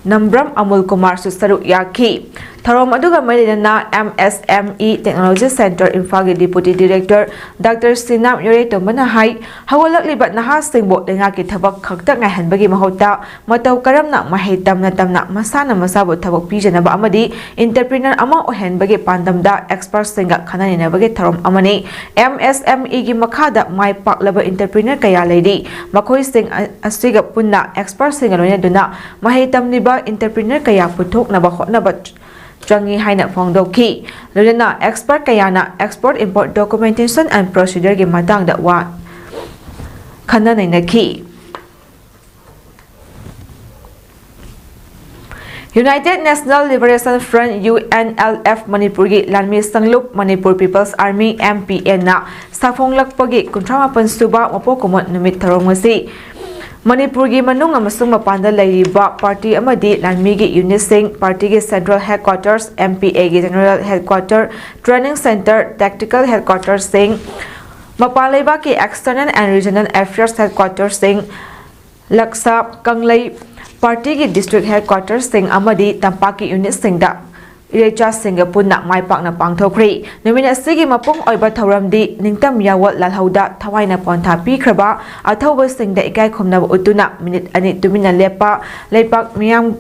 ꯅꯝꯕ꯭ꯔꯝ ꯑꯃꯨꯜ ꯀꯨꯃꯥꯔꯁꯨ ꯁꯔꯨꯛ ꯌꯥꯈꯤ꯫ ꯊꯧꯔꯝ ꯑꯗꯨꯒ ꯃꯔꯤ ꯂꯩꯅꯅ M S M E Technology Center ꯏꯝꯐꯥꯜꯒꯤ Deputy Director Doctor ꯁꯤꯅꯥꯝ ꯌꯥꯔꯩꯇꯣꯝꯕꯅ ꯍꯥꯏ, ꯍꯧꯒꯠꯂꯛꯂꯤꯕ ꯅꯍꯥꯁꯤꯡꯕꯨ ꯂꯩꯉꯥꯛꯀꯤ ꯊꯕꯛ ꯈꯛꯇ ꯉꯥꯏꯍꯟꯕꯒꯤ ꯃꯍꯨꯠꯇ ꯃꯇꯧ ꯀꯔꯝꯅ ꯃꯍꯩ ꯇꯝꯅ ꯇꯝꯅ ꯃꯁꯥꯅ ꯃꯁꯥꯕꯨ ꯊꯕꯛ ꯄꯤꯖꯅꯕ ꯑꯃꯗꯤ entrepreneur ꯑꯃ ꯑꯣꯏꯍꯟꯕꯒꯤ ꯄꯥꯟꯗꯝꯗ expertꯁꯤꯡꯒ ꯈꯟꯅ ꯅꯩꯅꯕꯒꯤ ꯊꯧꯔꯝ ꯑꯃꯅꯤ꯫ M S M E ꯒꯤ ꯃꯈꯥꯗ ꯃꯥꯏ ꯄꯥꯛꯂꯕ entrepreneur ꯀꯌꯥ ꯂꯩꯔꯤ꯫ ꯃꯈꯣꯏꯁꯤꯡ ꯑ-, ꯑꯁꯤꯒ ꯄꯨꯟꯅ expertꯁꯤꯡꯒ ꯂꯣꯏꯅꯗꯨꯅ ꯃꯍꯩ ꯇꯝꯂꯤꯕ entrepreneur ꯀꯌꯥ ꯄꯨꯊꯣꯛꯅꯕ ꯍꯣꯠꯅꯕ ꯆꯪꯏ ꯍꯥꯏꯅ ꯐꯣꯡꯗꯣꯛꯈꯤ꯫ ꯂꯣꯏꯅꯅ expert ꯀꯌꯥꯅ Export Import Documentation and Procedureꯒꯤ ꯃꯇꯥꯡꯗ ꯋꯥ ꯈꯟꯅ ꯅꯩꯅꯈꯤ꯫ United National Liberation Front, U N L F, ꯃꯅꯤꯄꯨꯔꯒꯤ ꯂꯥꯟꯃꯤ ꯁꯪꯂꯨꯞ Manipur People's Army, M P N, ꯅ ꯁꯥꯐꯣꯡꯂꯛꯄꯒꯤ ꯀꯨꯟꯊ꯭ꯔꯥ ꯃꯥꯄꯟ ꯁꯨꯕ ꯃꯄꯣꯛ ꯀꯨꯝꯑꯣꯟ ꯅꯨꯃꯤꯠ ꯊꯧꯔꯝ ꯉꯁꯤ ꯃꯅꯤꯄꯨꯔꯒꯤ ꯃꯅꯨꯡ ꯑꯃꯁꯨꯡ ꯃꯄꯥꯟꯗ ꯂꯩꯔꯤꯕ party ꯑꯃꯗꯤ ꯂꯥꯟꯃꯤꯒꯤ unitꯁꯤꯡ, partyꯒꯤ Central Headquarters, M P Aꯒꯤ General Headquarter, Training Center, Tactical Headquarterꯁꯤꯡ, ꯃꯄꯥꯟ ꯂꯩꯕꯥꯛꯀꯤ External and Regional Affairs Headquarterꯁꯤꯡ, ꯂꯛꯁꯥ, ꯀꯪꯂꯩ, partyꯒꯤ District Headquarterꯁꯤꯡ ꯑꯃꯗꯤ ꯇꯝꯄꯥꯛꯀꯤ unitꯁꯤꯡꯗ ꯏꯔꯩꯆꯥꯁꯤꯡꯒ ꯄꯨꯟꯅ ꯃꯥꯏ ꯄꯥꯛꯅ ꯄꯥꯡꯊꯣꯛꯈ꯭ꯔꯦ꯫ ꯅꯨꯃꯤꯠ ꯑꯁꯤꯒꯤ ꯃꯄꯨꯡ ꯑꯣꯏꯕ ꯊꯧꯔꯝꯗꯤ ꯅꯤꯡꯇꯝ ꯌꯥꯋꯜ ꯂꯥꯜꯍꯧꯗ ꯊꯋꯥꯏꯅ ꯄꯣꯟꯊꯥ ꯄꯤꯈ꯭ꯔꯕ ꯑꯊꯧꯕꯁꯤꯡꯗ ꯏꯀꯥꯏ ꯈꯨꯝꯅꯕ ꯎꯠꯇꯨꯅ ꯃꯤꯅꯤꯠ ꯑꯅꯤ ꯇꯨꯃꯤꯟꯅ ꯂꯦꯞꯄ, ꯂꯩꯄꯥꯛ ꯃꯤꯌꯥꯝ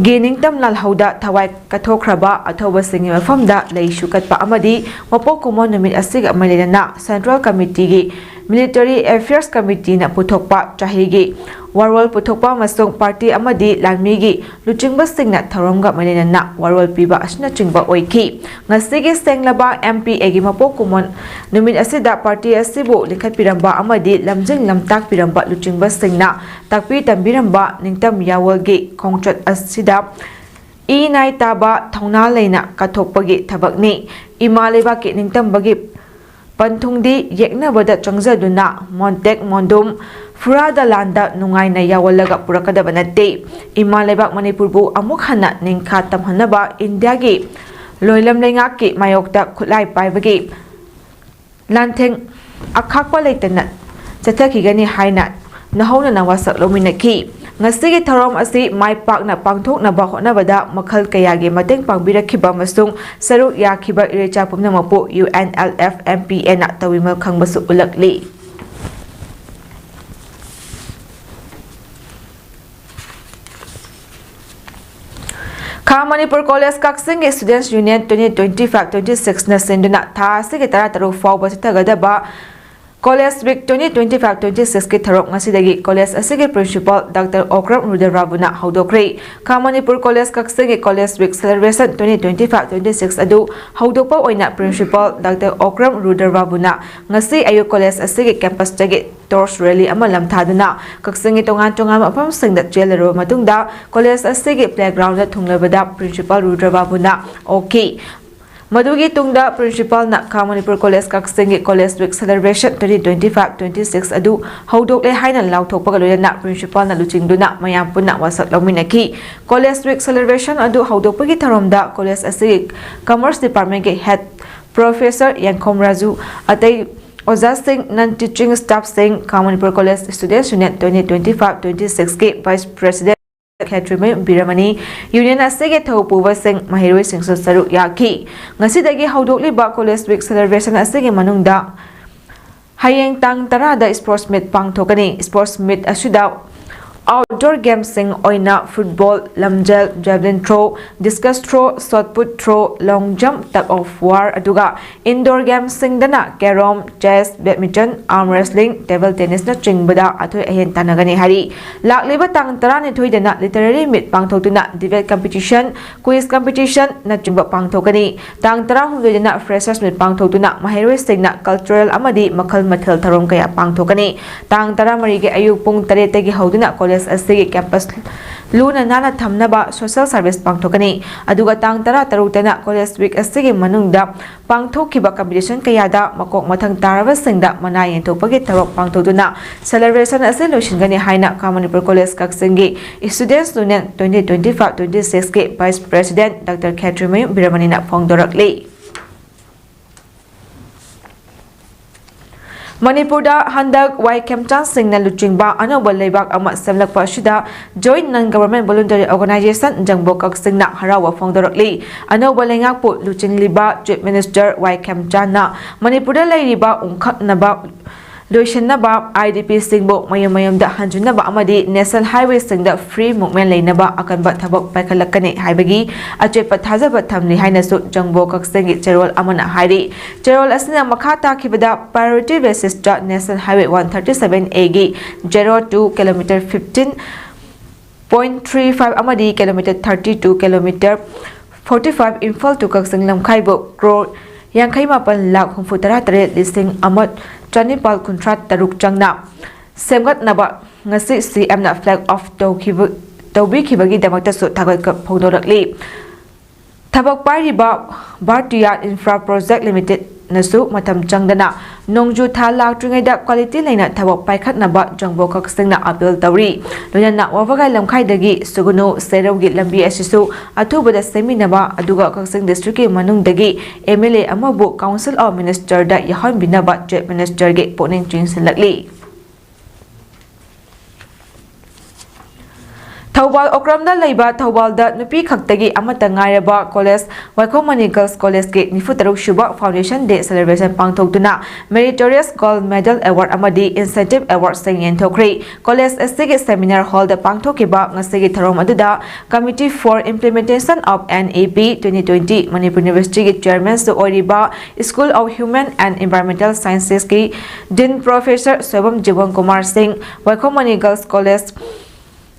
ꯒꯤ ꯅꯤꯡꯇꯝ ꯂꯥꯜꯍꯧꯗ ꯊꯋꯥꯏ ꯀꯠꯊꯣꯛꯈ꯭ꯔꯕ ꯑꯊꯧꯕꯁꯤꯡꯒꯤ ꯃꯐꯝꯗ ꯂꯩ ꯁꯨꯀꯠꯄ ꯑꯃꯗꯤ ꯃꯄꯣꯛ ꯀꯨꯝꯑꯣꯟ ꯅꯨꯃꯤꯠ ꯑꯁꯤꯒ ꯃꯔꯤ ꯂꯩꯅꯅ Central Committee ꯒꯤ Military Affairs Committee ꯅ ꯄꯨꯊꯣꯛꯄ ꯆꯍꯤꯒꯤ ꯋꯥꯔꯣꯜ ꯄꯨꯊꯣꯛꯄ ꯑꯃꯁꯨꯡ party ꯑꯃꯗꯤ ꯂꯥꯟꯃꯤꯒꯤ ꯂꯨꯆꯤꯡꯕꯁꯤꯡꯅ ꯊꯧꯔꯝꯒ ꯃꯔꯤ ꯂꯩꯅꯅ ꯋꯥꯔꯣꯜ ꯄꯤꯕ ꯑꯁꯤꯅꯆꯤꯡꯕ ꯑꯣꯏꯈꯤ꯫ ꯉꯁꯤꯒꯤ ꯁꯦꯡꯂꯕ M P A ꯒꯤ ꯃꯄꯣꯛ ꯀꯨꯝꯑꯣꯟ ꯅꯨꯃꯤꯠ ꯑꯁꯤꯗ party ꯑꯁꯤꯕꯨ ꯂꯤꯡꯈꯠꯄꯤꯔꯝꯕ ꯑꯃꯗꯤ ꯂꯝꯖꯤꯡ ꯂꯝꯇꯥꯛꯄꯤꯔꯝꯕ ꯂꯨꯆꯤꯡꯕꯁꯤꯡꯅ ꯇꯥꯛꯄꯤ ꯇꯝꯕꯤꯔꯝꯕ ꯅꯤꯡꯇꯝ ꯌꯥꯋꯜꯒꯤ ꯈꯣꯡꯆꯠ ꯑꯁꯤꯗ ꯏ ꯅꯥꯏ ꯇꯥꯕ ꯊꯧꯅꯥ ꯂꯩꯅ ꯀꯠꯊꯣꯛꯄꯒꯤ ꯊꯕꯛꯅꯤ꯫ ꯏꯃꯥ ꯂꯩꯕꯥꯛꯀꯤ ꯅꯤꯡꯇꯝꯕꯒꯤ ꯄꯟꯊꯨꯡꯗꯤ ꯌꯦꯛꯅꯕꯗ ꯆꯪꯖꯗꯨꯅ ꯃꯣꯟꯇꯦꯛ ꯃꯣꯟꯗꯨꯝ ꯐꯨꯔꯥꯗ ꯂꯥꯟꯗ ꯅꯨꯡꯉꯥꯏꯅ ꯌꯥꯋꯜꯂꯒ ꯄꯨꯔꯛꯀꯗꯕ ꯅꯠꯇꯦ꯫ ꯏꯃꯥ ꯂꯩꯕꯥꯛ ꯃꯅꯤꯄꯨꯔꯕꯨ ꯑꯃꯨꯛ ꯍꯟꯅ ꯅꯤꯡꯈꯥ ꯇꯝꯍꯟꯅꯕ ꯏꯟꯗꯤꯌꯥꯒꯤ ꯂꯣꯏꯂꯝ ꯂꯩꯉꯥꯛꯀꯤ ꯃꯥꯌꯣꯛꯇ ꯈꯨꯠꯂꯥꯏ ꯄꯥꯏꯕꯒꯤ ꯂꯥꯟꯊꯦꯡ ꯑꯈꯥꯛꯄ ꯂꯩꯇꯅ ꯆꯠꯊꯈꯤꯒꯅꯤ ꯍꯥꯏꯅ ꯅꯧꯍꯧꯅꯅ ꯋꯥꯁꯛ ꯂꯧꯃꯤꯟꯅꯈꯤ꯫ ꯉꯁꯤꯒꯤ ꯊꯧꯔꯝ ꯑꯁꯤ ꯃꯥꯏ ꯄꯥꯛꯅ ꯄꯥꯡꯊꯣꯛꯅꯕ ꯍꯣꯠꯅꯕꯗ ꯃꯈꯜ ꯀꯌꯥꯒꯤ ꯃꯇꯦꯡ ꯄꯥꯡꯕꯤꯔꯛꯈꯤꯕ ꯑꯃꯁꯨꯡ ꯁꯔꯨꯛ ꯌꯥꯈꯤꯕ ꯏꯔꯩꯆꯥ ꯄꯨꯝꯅꯃꯛꯄꯨ U N L F M P A ꯅ ꯇꯧꯕꯤꯃꯜ ꯈꯪꯕꯁꯨ ꯎꯠꯂꯛꯂꯤ꯫ ꯈꯥ ꯃꯅꯤꯄꯨꯔ ꯀꯣꯂꯦꯖ ꯀꯛꯆꯤꯡꯒꯤ Students Union twenty twenty five twenty six ꯅ ꯁꯤꯟꯗꯨꯅ ꯊꯥ ꯑꯁꯤꯒꯤ ꯇꯔꯥꯇꯔꯨꯛ ꯐꯥꯎꯕ ꯆꯠꯊꯒꯗꯕ College Week twenty twenty five twenty six ꯀꯤ ꯊꯧꯔꯝ ꯉꯁꯤꯗꯒꯤ ꯀꯣꯂꯦꯖ ꯑꯁꯤꯒꯤ Principal Doctor ꯑꯣꯀ꯭ꯔꯝ ꯔꯨꯗ꯭ꯔ ꯕꯥꯕꯨꯅ ꯍꯧꯗꯣꯛꯈ꯭ꯔꯦ꯫ ꯈꯥ ꯃꯅꯤꯄꯨꯔ ꯀꯣꯂꯦꯖ ꯀꯛꯆꯤꯡꯒꯤ College Week Celebration twenty twenty five twenty six ꯑꯗꯨ ꯍꯧꯗꯣꯛꯄ ꯑꯣꯏꯅ Principal Doctor ꯑꯣꯀ꯭ꯔꯝ ꯔꯨꯗ꯭ꯔ ꯕꯥꯕꯨꯅ ꯉꯁꯤ ꯑꯌꯨꯛ ꯀꯣꯂꯦꯖ ꯑꯁꯤꯒꯤ campus ꯇꯒꯤ torch rally ꯑꯃ ꯂꯝꯊꯥꯗꯨꯅ ꯀꯛꯆꯤꯡꯒꯤ ꯇꯣꯉꯥꯟ ꯇꯣꯉꯥꯟꯕ ꯃꯐꯝꯁꯤꯡꯗ ꯆꯦꯜꯂꯔꯕ ꯃꯇꯨꯡꯗ ꯀꯣꯂꯦꯖ ꯑꯁꯤꯒꯤ playground ꯗ ꯊꯨꯡꯂꯕꯗ Principal ꯔꯨꯗ꯭ꯔ ꯕꯥꯕꯨꯅ ꯑꯣꯛꯈꯤ꯫ ꯃꯗꯨꯒꯤ ꯇꯨꯡꯗ Principal ꯅ ꯈꯥ ꯃꯅꯤꯄꯨꯔ ꯀꯣꯂꯦꯖ ꯀꯛꯆꯤꯡꯒꯤ College Week Celebration twenty twenty five twenty six ꯑꯗꯨ ꯍꯧꯗꯣꯛꯂꯦ ꯍꯥꯏꯅ ꯂꯥꯎꯊꯣꯛꯄꯒ ꯂꯣꯏꯅꯅ Principal ꯅ ꯂꯨꯆꯤꯡꯗꯨꯅ ꯃꯌꯥꯝ ꯄꯨꯟꯅ ꯋꯥꯁꯛ ꯂꯧꯃꯤꯟꯅꯈꯤ꯫ College Week Celebration ꯑꯗꯨ ꯍꯧꯗꯣꯛꯄꯒꯤ ꯊꯧꯔꯝꯗ ꯀꯣꯂꯦꯖ ꯑꯁꯤꯒꯤ Commerce Department ꯀꯤ Head Professor ꯌꯦꯡꯈꯣꯝ ꯔꯥꯖꯨ, ꯑꯇꯩ ꯑꯣꯖꯥꯁꯤꯡ, non teaching staff ꯁꯤꯡ, ꯈꯥ Manipur college Students Union twenty twenty five twenty six ꯀꯤ Vice President ꯈꯦꯇ꯭ꯔꯤꯃꯌꯨꯝ ꯕꯤꯔꯃꯅꯤ꯫ Union ꯑꯁꯤꯒꯤ ꯊꯧꯄꯨꯕꯁꯤꯡ, ꯃꯍꯩꯔꯣꯏꯁꯤꯡꯁꯨ ꯁꯔꯨꯛ ꯌꯥꯈꯤ꯫ ꯉꯁꯤꯗꯒꯤ ꯍꯧꯗꯣꯛꯂꯤꯕ College Week celebration ꯑꯁꯤꯒꯤ ꯃꯅꯨꯡꯗ ꯍꯌꯦꯡ ꯇꯥꯡ ꯇꯔꯥꯗ sports meet ꯄꯥꯡꯊꯣꯛꯀꯅꯤ꯫ Sports meet ꯑꯁꯤꯗ outdoor gamesꯁꯤꯡ ꯑꯣꯏꯅ football, ꯂꯝꯖꯦꯜ, javelin throw, discus throw, shot put throw, long jump, tug of war, ꯑꯗꯨꯒ indoor gamesꯁꯤꯡꯗꯅ carrom, chess, badminton, arm wrestling, table tennisꯅꯆꯤꯡꯕꯗ ꯑꯊꯣꯏ ꯑꯍꯦꯟ ꯇꯥꯟꯅꯒꯅꯤ ꯍꯥꯏꯔꯤ꯫ ꯂꯥꯛꯂꯤꯕ ꯇꯥꯡ ꯇꯔꯥꯅꯤꯊꯣꯏꯗꯅ literary meet ꯄꯥꯡꯊꯣꯛꯇꯨꯅ debate competition, quiz competitionꯅꯆꯤꯡꯕ ꯄꯥꯡꯊꯣꯛꯀꯅꯤ꯫ ꯇꯥꯡ ꯇꯔꯥꯍꯨꯝꯗꯣꯏꯗꯅ freshers meet ꯄꯥꯡꯊꯣꯛꯇꯨꯅ ꯃꯍꯩꯔꯣꯏꯁꯤꯡꯅ cultural ꯑꯃꯗꯤ ꯃꯈꯜ ꯃꯊꯦꯜ ꯊꯧꯔꯝ ꯀꯌꯥ ꯄꯥꯡꯊꯣꯛꯀꯅꯤ꯫ ꯇꯥꯡ ꯇꯔꯥꯃꯔꯤꯒꯤ ꯑꯌꯨꯛ ꯄꯨꯡ ꯇꯔꯦꯠꯇꯒꯤ ꯍꯧꯗꯨꯅ college ꯑꯁꯤꯒꯤ campus ꯂꯨꯅ ꯅꯥꯟꯅ ꯊꯝꯅꯕ social service ꯄꯥꯡꯊꯣꯛꯀꯅꯤ꯫ ꯑꯗꯨꯒ ꯇꯥꯡ ꯇꯔꯥꯇꯔꯨꯛꯇꯅ College Week ꯑꯁꯤꯒꯤ ꯃꯅꯨꯡꯗ ꯄꯥꯡꯊꯣꯛꯈꯤꯕ competition ꯀꯌꯥꯗ ꯃꯀꯣꯛ ꯃꯊꯪ ꯇꯥꯔꯕꯁꯤꯡꯗ ꯃꯅꯥ ꯌꯦꯟꯊꯣꯛꯄꯒꯤ ꯊꯧꯔꯝ ꯄꯥꯡꯊꯣꯛꯇꯨꯅ celebration ꯑꯁꯤ ꯂꯣꯏꯁꯤꯟꯒꯅꯤ ꯍꯥꯏꯅ ꯈꯥ ꯃꯅꯤꯄꯨꯔ College ꯀꯛꯆꯤꯡꯒꯤ Students Union twenty twenty-five twenty-sixꯀꯤ Vice President Doctor ꯈꯦꯇ꯭ꯔꯤꯃꯌꯨꯝ ꯕꯤꯔꯃꯅꯤꯅ ꯐꯣꯡꯗꯣꯔꯛꯂꯤ꯫ ꯃꯅꯤꯄꯨꯔꯗ ꯍꯟꯗꯛ ꯋꯥꯏ ꯈꯦꯝꯆꯥꯟꯁꯤꯡꯅ ꯂꯨꯆꯤꯡꯕ ꯑꯅꯧꯕ ꯂꯩꯕꯥꯛ ꯑꯃ ꯁꯦꯝꯂꯛꯄ ꯑꯁꯤꯗ Joint Non Government Voluntary Organization ꯖꯪꯕꯣ ꯀꯛꯆꯤꯡꯅ ꯍꯔꯥꯎꯕ ꯐꯣꯡꯗꯣꯔꯛꯂꯤ꯫ ꯑꯅꯧꯕ ꯂꯩꯉꯥꯛꯄꯨ ꯂꯨꯆꯤꯡꯂꯤꯕ Chief Minister ꯋꯥꯏ ꯈꯦꯝꯆꯥꯟꯅ ꯃꯅꯤꯄꯨꯔꯗ ꯂꯩꯔꯤꯕ ꯎꯪꯈꯠꯅꯕ ꯂꯣꯏꯁꯤꯟꯅꯕ, IDPꯁꯤꯡꯕꯨ ꯃꯌꯨꯝ ꯃꯌꯨꯝꯗ ꯍꯟꯖꯤꯟꯅꯕ ꯑꯃꯗꯤ National Highwayꯁꯤꯡꯗ free movement ꯂꯩꯅꯕ ꯑꯀꯟꯕ ꯊꯕꯛ ꯄꯥꯏꯈꯠꯂꯛꯀꯅꯤ ꯍꯥꯏꯕꯒꯤ ꯑꯆꯦꯠꯄ ꯊꯥꯖꯕ ꯊꯝꯂꯤ ꯍꯥꯏꯅꯁꯨ ꯖꯪꯕꯣ ꯀꯛꯆꯤꯡꯒꯤ ꯆꯦꯔꯣꯜ ꯑꯃꯅ ꯍꯥꯏꯔꯤ꯫ ꯆꯦꯔꯣꯜ ꯑꯁꯤꯅ ꯃꯈꯥ ꯇꯥꯈꯤꯕꯗ priority basisꯇ National Highway one thirty seven Aꯒꯤ zero two kilometer fifteen point three five ꯑꯃꯗꯤ kilometer thirty two kilometer forty five Imphal to ꯀꯛꯆꯤꯡ ꯂꯝꯈꯥꯏꯕꯨ ꯀ꯭ꯔꯣꯔ ꯌꯥꯡꯈꯩ ꯃꯥꯄꯜ ꯂꯥꯈ ꯍꯨꯝꯐꯨ ꯇꯔꯥ ꯇꯔꯦꯠ ꯂꯤꯁꯤꯡ ꯑꯃ ꯆꯅꯤꯄꯥꯜ ꯀꯨꯟꯊ꯭ꯔꯥ ꯇꯔꯨꯛ ꯆꯪꯅ ꯁꯦꯝꯒꯠꯅꯕ ꯉꯁꯤ CMꯅ flag off ꯇꯧꯈꯤꯕ, ꯇꯧꯕꯤꯈꯤꯕꯒꯤꯗꯃꯛꯇꯁꯨ ꯊꯥꯒꯠꯄ ꯐꯣꯡꯗꯣꯔꯛꯂꯤ꯫ ꯊꯕꯛ ꯄꯥꯏꯔꯤꯕ Bhartiya Infra Project Limitedꯅꯁꯨ ꯃꯇꯝ ꯆꯪꯗꯅ ꯅꯣꯡꯖꯨ ꯊꯥ ꯂꯥꯛꯇ꯭ꯔꯤꯉꯩꯗ quality ꯂꯩꯅ ꯊꯕꯛ ꯄꯥꯏꯈꯠꯅꯕ ꯖꯪꯕꯣ ꯀꯛꯆꯤꯡꯅ appeal ꯇꯧꯔꯤ꯫ ꯂꯣꯏꯅꯅ ꯋꯥꯕꯒꯥꯏ ꯂꯝꯈꯥꯏꯗꯒꯤ ꯁꯨꯒꯅꯨ ꯁꯦꯔꯧꯒꯤ ꯂꯝꯕꯤ ꯑꯁꯤꯁꯨ ꯑꯊꯨꯕꯗ ꯁꯦꯝꯕꯤꯅꯕ, ꯑꯗꯨꯒ ꯀꯛꯆꯤꯡ districtꯀꯤ ꯃꯅꯨꯡꯗꯒꯤ MLA ꯑꯃꯕꯨ Council of Ministerꯗ ꯌꯥꯎꯍꯟꯕꯤꯅꯕ Chief Ministerꯒꯤ ꯄꯨꯛꯅꯤꯡ ꯆꯤꯡꯁꯤꯜꯂꯛꯂꯤ꯫ ꯊꯧꯕꯥꯜ ꯑꯣꯀ꯭ꯔꯝꯗ ꯂꯩꯕ ꯊꯧꯕꯥꯜꯗ ꯅꯨꯄꯤ ꯈꯛꯇꯒꯤ ꯑꯃꯠꯇ ꯉꯥꯏꯔꯕ ꯀꯣꯂꯦꯖ ꯋꯥꯏꯈꯣꯝ ꯃꯅꯤ ꯒꯔꯜꯁ ꯀꯣꯂꯦꯖꯀꯤ ꯅꯤꯐꯨ ꯇꯔꯨꯛ ꯁꯨꯕ Foundation Day celebration ꯄꯥꯡꯊꯣꯛꯇꯨꯅ Meritorious Gold Medal Award ꯑꯃꯗꯤ Incentive Awardꯁꯤꯡ ꯌꯦꯟꯊꯣꯛꯈ꯭ꯔꯦ꯫ ꯀꯣꯂꯦꯖ ꯑꯁꯤꯒꯤ seminar hallꯗ ꯄꯥꯡꯊꯣꯛꯈꯤꯕ ꯉꯁꯤꯒꯤ ꯊꯧꯔꯝ ꯑꯗꯨꯗ Committee for Implementation of N E P twenty twenty Manipur Universityꯒꯤ chairmanꯁꯨ ꯑꯣꯏꯔꯤꯕ School of Human and Environmental Sciencesꯀꯤ Dean Professor Soibam ꯖꯤꯕꯣꯟ Kumar Singh, Waikhom Mani girls college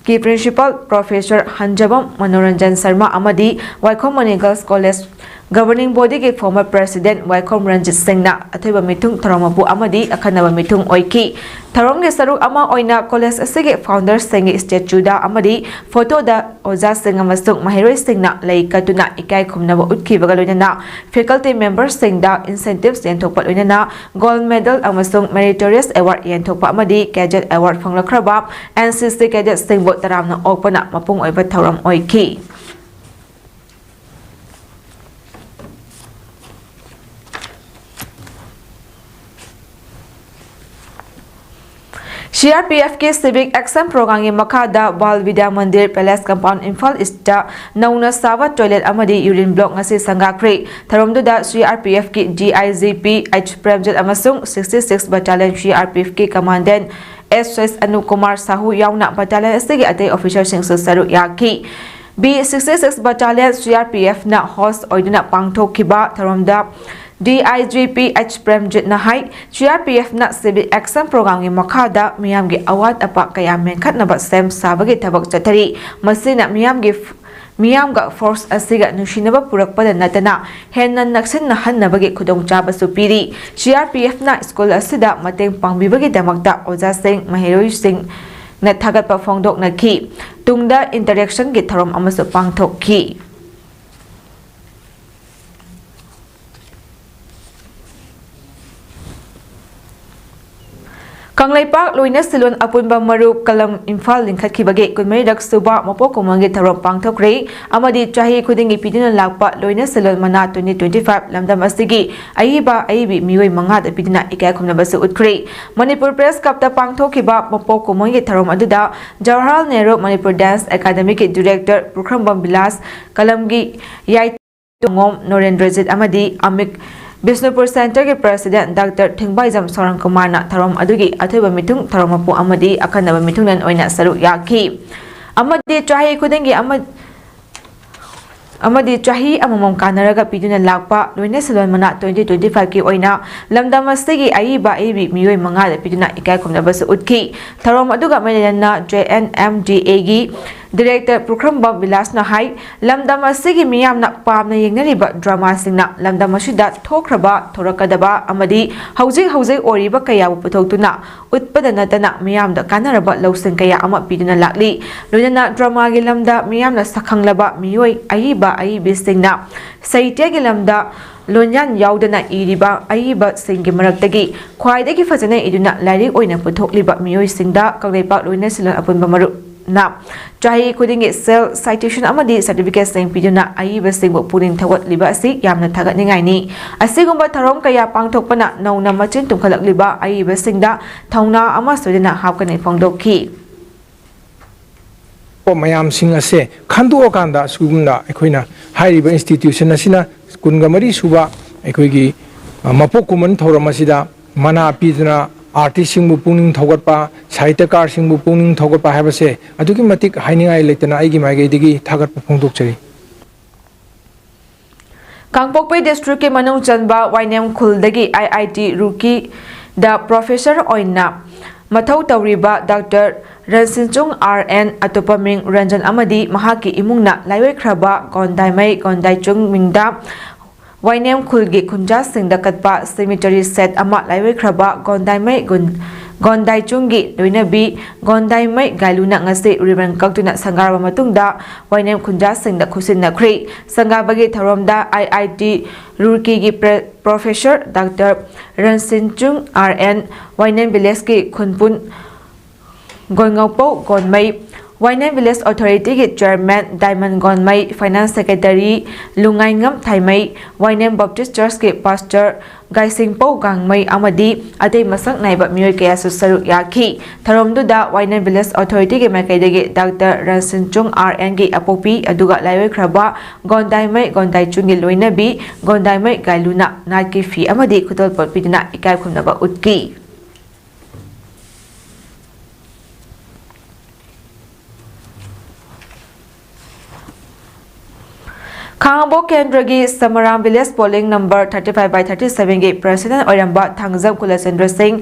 ꯀꯤ Principal Professor ꯍꯟꯖꯕꯝ ꯃꯅꯣꯔꯟꯖꯟ ꯁꯔꯃ ꯑꯃꯗꯤ Waikhom Mani girls college Governing Bodyꯒꯤ former President ꯋꯥꯏꯈꯣꯝ ꯔꯟꯖꯤꯠ ꯁꯤꯡꯅ ꯑꯊꯣꯏꯕ ꯃꯤꯊꯨꯡ ꯊꯧꯔꯝ ꯃꯄꯨ ꯑꯃꯗꯤ ꯑꯈꯟꯅꯕ ꯃꯤꯊꯨꯡ ꯑꯣꯏꯈꯤ꯫ ꯊꯧꯔꯝꯒꯤ ꯁꯔꯨꯛ ꯑꯃ ꯑꯣꯏꯅ ꯀꯣꯂꯦꯖ ꯑꯁꯤꯒꯤ founderꯁꯤꯡꯒꯤ statueꯗ ꯑꯃꯗꯤ photoꯗ ꯑꯣꯖꯥꯁꯤꯡ ꯑꯃꯁꯨꯡ ꯃꯍꯩꯔꯣꯏꯁꯤꯡꯅ ꯂꯩ ꯀꯠꯇꯨꯅ ꯏꯀꯥꯏ ꯈꯨꯝꯅꯕ ꯎꯠꯈꯤꯕꯒ ꯂꯣꯏꯅꯅ faculty memberꯁꯤꯡꯗ incentives ꯌꯦꯟꯊꯣꯛꯄ ꯂꯣꯏꯅꯅ Gold Medal ꯑꯃꯁꯨꯡ Meritorious Award ꯌꯦꯟꯊꯣꯛꯄ ꯑꯃꯗꯤ Cadet Award ꯐꯪꯂꯛꯈ꯭ꯔꯕ N C C cadetꯁꯤꯡꯕꯨ ꯇꯔꯥꯝꯅ ꯑꯣꯛꯄꯅ ꯃꯄꯨꯡ ꯑꯣꯏꯕ ꯊꯧꯔꯝ ꯑꯣꯏꯈꯤ꯫ C R P Fꯀꯤ Civic Action Programꯒꯤ ꯃꯈꯥꯗ Bal Vidya Mandir Palace Compound Imphal east ꯅꯧꯅ ꯁꯥꯕ toilet ꯑꯃꯗꯤ urine block ꯉꯁꯤ ꯁꯪꯒꯥꯈ꯭ꯔꯦ꯫ ꯊꯧꯔꯝꯗꯨꯗ C R P Fꯀꯤ D I G P H Premjit ꯑꯃꯁꯨꯡ sixty six Battalion C R P Fꯀꯤ Commandant S S Anup Kumar Shahu ꯌꯥꯎꯅ battalion ꯑꯁꯤꯒꯤ ꯑꯇꯩ officerꯁꯤꯡꯁꯨ ꯁꯔꯨꯛ ꯌꯥꯈꯤ꯫ B sixty six Battalion C R P Fꯅ host ꯑꯣꯏꯗꯨꯅ ꯄꯥꯡꯊꯣꯛꯈꯤꯕ ꯊꯧꯔꯝꯗ D I G P H ꯄ꯭ꯔꯦꯝꯖꯤꯠꯅ high, C R P Fꯅ Civic Action Programꯒꯤ ꯃꯈꯥꯗ ꯃꯤꯌꯥꯝꯒꯤ ꯑꯋꯥꯠ ꯑꯄꯥ ꯀꯌꯥ ꯃꯦꯟꯈꯠꯅꯕ ꯁꯦꯝ ꯁꯥꯕꯒꯤ ꯊꯕꯛ ꯆꯠꯊꯔꯤ꯫ ꯃꯁꯤꯅ ꯃꯤꯌꯥꯝꯒꯤ, ꯃꯤꯌꯥꯝꯒ force ꯑꯁꯤꯒ ꯅꯨꯡꯁꯤꯅꯕ ꯄꯨꯔꯛꯄꯗ ꯅꯠꯇꯅ ꯍꯦꯟꯅ ꯅꯛꯁꯤꯟꯅꯍꯟꯅꯕꯒꯤ ꯈꯨꯗꯣꯡꯆꯥꯕꯁꯨ ꯄꯤꯔꯤ꯫ C R P Fꯅ school ꯑꯁꯤꯗ ꯃꯇꯦꯡ ꯄꯥꯡꯕꯤꯕꯒꯤꯗꯃꯛꯇ ꯑꯣꯖꯥꯁꯤꯡ, ꯃꯍꯩꯔꯣꯏꯁꯤꯡꯅ ꯊꯥꯒꯠꯄ ꯐꯣꯡꯗꯣꯛꯅꯈꯤ꯫ ꯇꯨꯡꯗ interactionꯒꯤ ꯊꯧꯔꯝ ꯑꯃꯁꯨ ꯄꯥꯡꯊꯣꯛꯈꯤ꯫ ꯀꯪꯂꯩꯄꯥꯛ ꯂꯣꯏꯅ ꯁꯤꯂꯣꯟ ꯑꯄꯨꯟꯕ ꯃꯔꯨꯞ ꯀꯂꯝ ꯏꯝꯐꯥꯜ ꯂꯤꯡꯈꯠꯈꯤꯕꯒꯤ ꯀꯨꯟꯃꯔꯤꯔꯛ ꯁꯨꯕ ꯃꯄꯣꯛ ꯀꯨꯝꯑꯣꯟꯒꯤ ꯊꯧꯔꯝ ꯄꯥꯡꯊꯣꯛꯈ꯭ꯔꯦ ꯑꯃꯗꯤ ꯆꯍꯤ ꯈꯨꯗꯤꯡꯒꯤ ꯄꯤꯗꯨꯅ ꯂꯥꯛꯄ ꯂꯣꯏꯅ ꯁꯤꯂꯣꯟ ꯃꯅꯥ twenty twenty five ꯂꯝꯗꯝ ꯑꯁꯤꯒꯤ ꯑꯏꯕ ꯑꯏꯕꯤ ꯃꯤꯑꯣꯏ ꯃꯉꯥꯗ ꯄꯤꯗꯨꯅ ꯏꯀꯥꯏ ꯈꯨꯝꯅꯕꯁꯨ ꯎꯠꯈ꯭ꯔꯦ꯫ ꯃꯅꯤꯄꯨꯔ ꯄ꯭ꯔꯦꯁ ꯀ꯭ꯂꯕꯇ ꯄꯥꯡꯊꯣꯛꯈꯤꯕ ꯃꯄꯣꯛ ꯀꯨꯝꯑꯣꯟꯒꯤ ꯊꯧꯔꯝ ꯑꯗꯨꯗ ꯖꯋꯥꯍꯔꯂꯥꯜ ꯅꯦꯍꯔꯨ ꯃꯅꯤꯄꯨꯔ ꯗꯥꯟꯁ ꯑꯦꯀꯥꯗꯃꯤꯒꯤ ꯗꯤꯔꯦꯛꯇꯔ ꯄꯨꯈ꯭ꯔꯝꯕꯝ ꯕꯤꯂꯥꯁ, ꯀꯂꯝꯒꯤ ꯌꯥꯏ ꯇꯣꯉꯣꯝ ꯅꯣꯔꯦꯟꯗ꯭ꯔꯖꯤꯠ ꯑꯃꯗꯤ ꯑꯃꯤꯛ ꯕꯤꯁꯅꯨꯄꯨꯔ ꯁꯦꯟꯇꯔꯒꯤ ꯄ꯭ꯔꯁꯤꯗꯦꯟꯠ ꯗꯥꯛꯇꯔ ꯊꯤꯡꯕꯥꯏꯖꯝ ꯁꯣꯔꯪ ꯀꯨꯃꯥꯔꯅ ꯊꯧꯔꯝ ꯑꯗꯨꯒꯤ ꯑꯊꯣꯏꯕ ꯃꯤꯊꯨꯡ, ꯊꯧꯔꯝ ꯃꯄꯨ ꯑꯃꯗꯤ ꯑꯈꯟꯅꯕ ꯃꯤꯊꯨꯡꯂꯦꯟ ꯑꯣꯏꯅ ꯁꯔꯨꯛ ꯌꯥꯈꯤ꯫ ꯑꯃꯗꯤ ꯆꯍꯤ ꯈꯨꯗꯤꯡꯒꯤ ꯑꯃ-, ꯑꯃꯗꯤ ꯆꯍꯤ ꯑꯃꯃꯝ ꯀꯥꯟꯅꯔꯒ ꯄꯤꯗꯨꯅ ꯂꯥꯛꯄ ꯂꯣꯏꯅ ꯁꯤꯂꯣꯟ ꯃꯅꯥ twenty twenty five ꯀꯤ ꯑꯣꯏꯅ ꯂꯝꯗꯝ ꯑꯁꯤꯒꯤ ꯑꯏꯕ ꯑꯏꯕꯤ ꯃꯤꯑꯣꯏ ꯃꯉꯥꯗ ꯄꯤꯗꯨꯅ ꯏꯀꯥꯏ ꯈꯨꯝꯅꯕꯁꯨ ꯎꯠꯈꯤ꯫ ꯊꯧꯔꯝ ꯑꯗꯨꯒ ꯃꯔꯤ ꯂꯩꯅꯅ J N M D A ꯒꯤ ꯗꯤꯔꯦꯛꯇꯔ ꯄꯨꯈ꯭ꯔꯝꯕꯝ ꯕꯤꯂꯥꯁꯅ ꯍꯥꯏ, ꯂꯝꯗꯝ ꯑꯁꯤꯒꯤ ꯃꯤꯌꯥꯝꯅ ꯄꯥꯝꯅ ꯌꯦꯡꯅꯔꯤꯕ ꯗ꯭ꯔꯃꯥꯁꯤꯡꯅ ꯂꯝꯗꯝ ꯑꯁꯤꯗ ꯊꯣꯛꯈ꯭ꯔꯕ, ꯊꯣꯔꯛꯀꯗꯕ ꯑꯃꯗꯤ ꯍꯧꯖꯤꯛ ꯍꯧꯖꯤꯛ ꯑꯣꯏꯔꯤꯕ ꯀꯌꯥꯕꯨ ꯄꯨꯊꯣꯛꯇꯨꯅ ꯎꯠꯄꯗ ꯅꯠꯇꯅ ꯃꯤꯌꯥꯝꯗ ꯀꯥꯟꯅꯔꯕ ꯂꯧꯁꯤꯡ ꯀꯌꯥ ꯑꯃ ꯄꯤꯗꯨꯅ ꯂꯥꯛꯂꯤ꯫ ꯂꯣꯏꯅꯅ ꯗ꯭ꯔꯃꯥꯒꯤ ꯂꯝꯗ ꯃꯤꯌꯥꯝꯅ ꯁꯛꯈꯪꯂꯕ ꯃꯤꯑꯣꯏ ꯑꯏꯕ ꯑꯏꯕꯤꯁꯤꯡꯅ ꯁꯥꯍꯤꯇ꯭ꯌꯒꯤ ꯂꯝꯗ ꯂꯣꯟꯌꯥꯟ ꯌꯥꯎꯗꯅ ꯏꯔꯤꯕ ꯑꯏꯕꯁꯤꯡꯒꯤ ꯃꯔꯛꯇꯒꯤ ꯈ꯭ꯋꯥꯏꯗꯒꯤ ꯐꯖꯅ ꯏꯗꯨꯅ ꯂꯥꯏꯔꯤꯛ ꯑꯣꯏꯅ ꯄꯨꯊꯣꯛꯂꯤꯕ ꯃꯤꯑꯣꯏꯁꯤꯡꯗ ꯀꯪꯂꯩꯄꯥꯛ ꯂꯣꯏꯅ ꯁꯤꯂꯣꯟ ꯑꯄꯨꯟꯕ ꯃꯔꯨꯞꯅ ꯆꯍꯤ ꯈꯨꯗꯤꯡꯒꯤ ꯁꯦꯜ, ꯁꯥꯏꯇꯦꯁꯟ ꯑꯃꯗꯤ ꯁꯥꯔꯇꯤꯐꯤꯀꯦꯠꯁꯤꯡ ꯄꯤꯗꯨꯅ ꯑꯏꯕꯁꯤꯡꯕꯨ ꯄꯨꯛꯅꯤꯡ ꯊꯧꯒꯠꯂꯤꯕ ꯑꯁꯤ ꯌꯥꯝꯅ ꯊꯥꯒꯠꯅꯤꯡꯉꯥꯏꯅꯤ꯫ ꯑꯁꯤꯒꯨꯝꯕ ꯊꯧꯔꯝ ꯀꯌꯥ ꯄꯥꯡꯊꯣꯛꯄꯅ ꯅꯧꯅ ꯃꯆꯤꯟ ꯇꯨꯝꯈꯠꯂꯛꯂꯤꯕ ꯑꯏꯕꯁꯤꯡꯗ ꯊꯧꯅꯥ ꯑꯃ ꯁꯣꯏꯗꯅ ꯍꯥꯞꯀꯅꯤ ꯐꯣꯡꯗꯣꯛꯈꯤ꯫ ꯃꯌꯥꯝꯁꯤꯡ ꯑꯁꯦ ꯈꯟꯗꯣꯛꯑꯀꯥꯟꯗ ꯁꯤꯒꯨꯝꯅ ꯑꯩꯈꯣꯏꯅ ꯍꯥꯏꯔꯤꯕ ꯏꯟꯁꯇꯤꯇ꯭ꯌꯨꯁꯟ ꯑꯁꯤꯅ ꯀꯨꯟꯒ ꯃꯔꯤ ꯁꯨꯕ ꯑꯩꯈꯣꯏꯒꯤ ꯃꯄꯣꯛ ꯀꯨꯝꯑꯣꯟ ꯊꯧꯔꯝ ꯑꯁꯤꯗ ꯃꯅꯥ ꯄꯤꯗꯨꯅ ꯑꯥꯔꯇꯤꯁꯁꯤꯡꯕꯨ ꯄꯨꯛꯅꯤꯡ ꯊꯧꯒꯠꯄ, ꯁꯥꯍꯤꯇ꯭ꯌꯀꯥꯔꯁꯤꯡꯕꯨ ꯄꯨꯛꯅꯤꯡ ꯊꯧꯒꯠꯄ ꯍꯥꯏꯕꯁꯦ ꯑꯗꯨꯛꯀꯤ ꯃꯇꯤꯛ ꯍꯥꯏꯅꯤꯡꯉꯥꯏ ꯂꯩꯇꯅ ꯑꯩꯒꯤ ꯃꯥꯏꯀꯩꯗꯒꯤ ꯊꯥꯒꯠꯄ ꯐꯣꯡꯗꯣꯛꯆꯔꯤ꯫ ꯀꯥꯡꯄꯣꯛꯄꯤ ꯗꯤꯁꯇ꯭ꯔꯤꯛꯀꯤ ꯃꯅꯨꯡ ꯆꯟꯕ ꯋꯥꯏꯅꯦꯝ ꯈꯨꯜꯗꯒꯤ I I T ꯔꯨꯔꯀꯤꯗ ꯄ꯭ꯔꯣꯐꯦꯁꯔ ꯑꯣꯏꯅ ꯃꯊꯧ ꯇꯧꯔꯤꯕ ꯗꯥꯛꯇꯔ ꯔꯟꯁꯤꯟꯆꯨꯡ R N, ꯑꯇꯣꯞꯄ ꯃꯤꯡ ꯔꯟꯖꯟ, ꯑꯃꯗꯤ ꯃꯍꯥꯛꯀꯤ ꯏꯃꯨꯡꯅ ꯂꯥꯏꯑꯣꯏꯈ꯭ꯔꯕ ꯒꯣꯟꯗꯥꯏꯃꯩ ꯒꯣꯟꯗꯥꯏꯆꯨꯡ ꯃꯤꯡꯗ ꯋꯥꯏꯅꯦꯝ ꯈꯨꯜꯒꯤ ꯈꯨꯟꯖꯥꯁꯤꯡꯗ ꯀꯠꯄ cemetery set ꯑꯃ ꯂꯥꯏꯑꯣꯏꯈ꯭ꯔꯕ ꯒꯣꯟꯗꯥꯏꯃꯩ ꯒꯨꯟ-, ꯒꯣꯟꯗꯥꯏꯆꯨꯡꯒꯤ ꯂꯣꯏꯅꯕꯤ ꯒꯣꯟꯗꯥꯏꯃꯩ ꯒꯥꯏꯂꯨꯅ ꯉꯁꯤ ꯔꯤꯕꯟ ꯀꯛꯇꯨꯅ ꯁꯪꯒꯥꯔꯕ ꯃꯇꯨꯡꯗ ꯋꯥꯏꯅꯦꯝ ꯈꯨꯟꯖꯥꯁꯤꯡꯗ ꯈꯨꯠꯁꯤꯟꯅꯈ꯭ꯔꯤ꯫ ꯁꯪꯒꯥꯕꯒꯤ ꯊꯧꯔꯝꯗ ꯑꯥꯏ ꯑꯥꯏ ꯇꯤ ꯔꯨꯔꯀꯤꯒꯤ ꯄ꯭ꯔ-, professor doctor Ransinchung R N, Wainem ꯚꯤꯂꯦꯖꯀꯤ ꯈꯨꯟꯄꯨꯟ ꯒꯣꯟꯉꯧꯄꯧ ꯒꯣꯟꯃꯩ, ꯋꯥꯏꯅꯦꯝ ꯚꯤꯂꯦꯖ ꯑꯣꯊꯣꯔꯤꯇꯤꯒꯤ chairman Daiman Gonmei, finance secretary ꯂꯨꯉꯥꯏꯉꯝ ꯊꯥꯏꯃꯩ, ꯋꯥꯏꯅꯦꯝ ꯕꯞꯇꯤꯁ ꯆꯔꯆꯀꯤ ꯄꯥꯁꯇꯔ ꯒꯥꯏꯁꯤꯡꯄꯧ ꯒꯥꯡꯃꯩ ꯑꯃꯗꯤ ꯑꯇꯩ ꯃꯁꯛ ꯅꯥꯏꯕ ꯃꯤꯑꯣꯏ ꯀꯌꯥꯁꯨ ꯁꯔꯨꯛ ꯌꯥꯈꯤ꯫ ꯊꯧꯔꯝꯗꯨꯗ ꯋꯥꯏꯅꯦꯝ ꯚꯤꯂꯦꯖ ꯑꯣꯊꯣꯔꯤꯇꯤꯒꯤ ꯃꯥꯏꯀꯩꯗꯒꯤ ꯗꯥꯛꯇꯔ ꯔꯟꯁꯤꯟꯆꯨꯡ ꯑꯥꯔ ꯑꯦꯟꯒꯤ ꯑꯄꯣꯛꯄꯤ ꯑꯗꯨꯒ ꯂꯥꯏꯑꯣꯏꯈ꯭ꯔꯕ ꯒꯣꯟꯗꯥꯏꯃꯩ ꯒꯣꯟꯗꯥꯏꯆꯨꯡꯒꯤ ꯂꯣꯏꯅꯕꯤ ꯒꯣꯟꯗꯥꯏꯃꯩ ꯒꯥꯏꯂꯨꯅ ꯅꯥꯠꯀꯤ ꯐꯤ ꯑꯃꯗꯤ ꯈꯨꯗꯣꯜꯄꯣꯠ ꯄꯤꯗꯨꯅ ꯏꯀꯥꯏ ꯈꯨꯝꯅꯕ ꯎꯠꯈꯤ꯫ ꯈꯥꯉꯕꯣꯛ ꯀꯦꯟꯗ꯭ꯔꯒꯤ Samaram village polling number thirty five by thirty seven ꯒꯤ ꯄ꯭ꯔꯁꯤꯗꯦꯟ ꯑꯣꯏꯔꯝꯕ ꯊꯥꯡꯖꯝ ꯀꯨꯂꯆꯟꯗ꯭ꯔ ꯁꯤꯡ,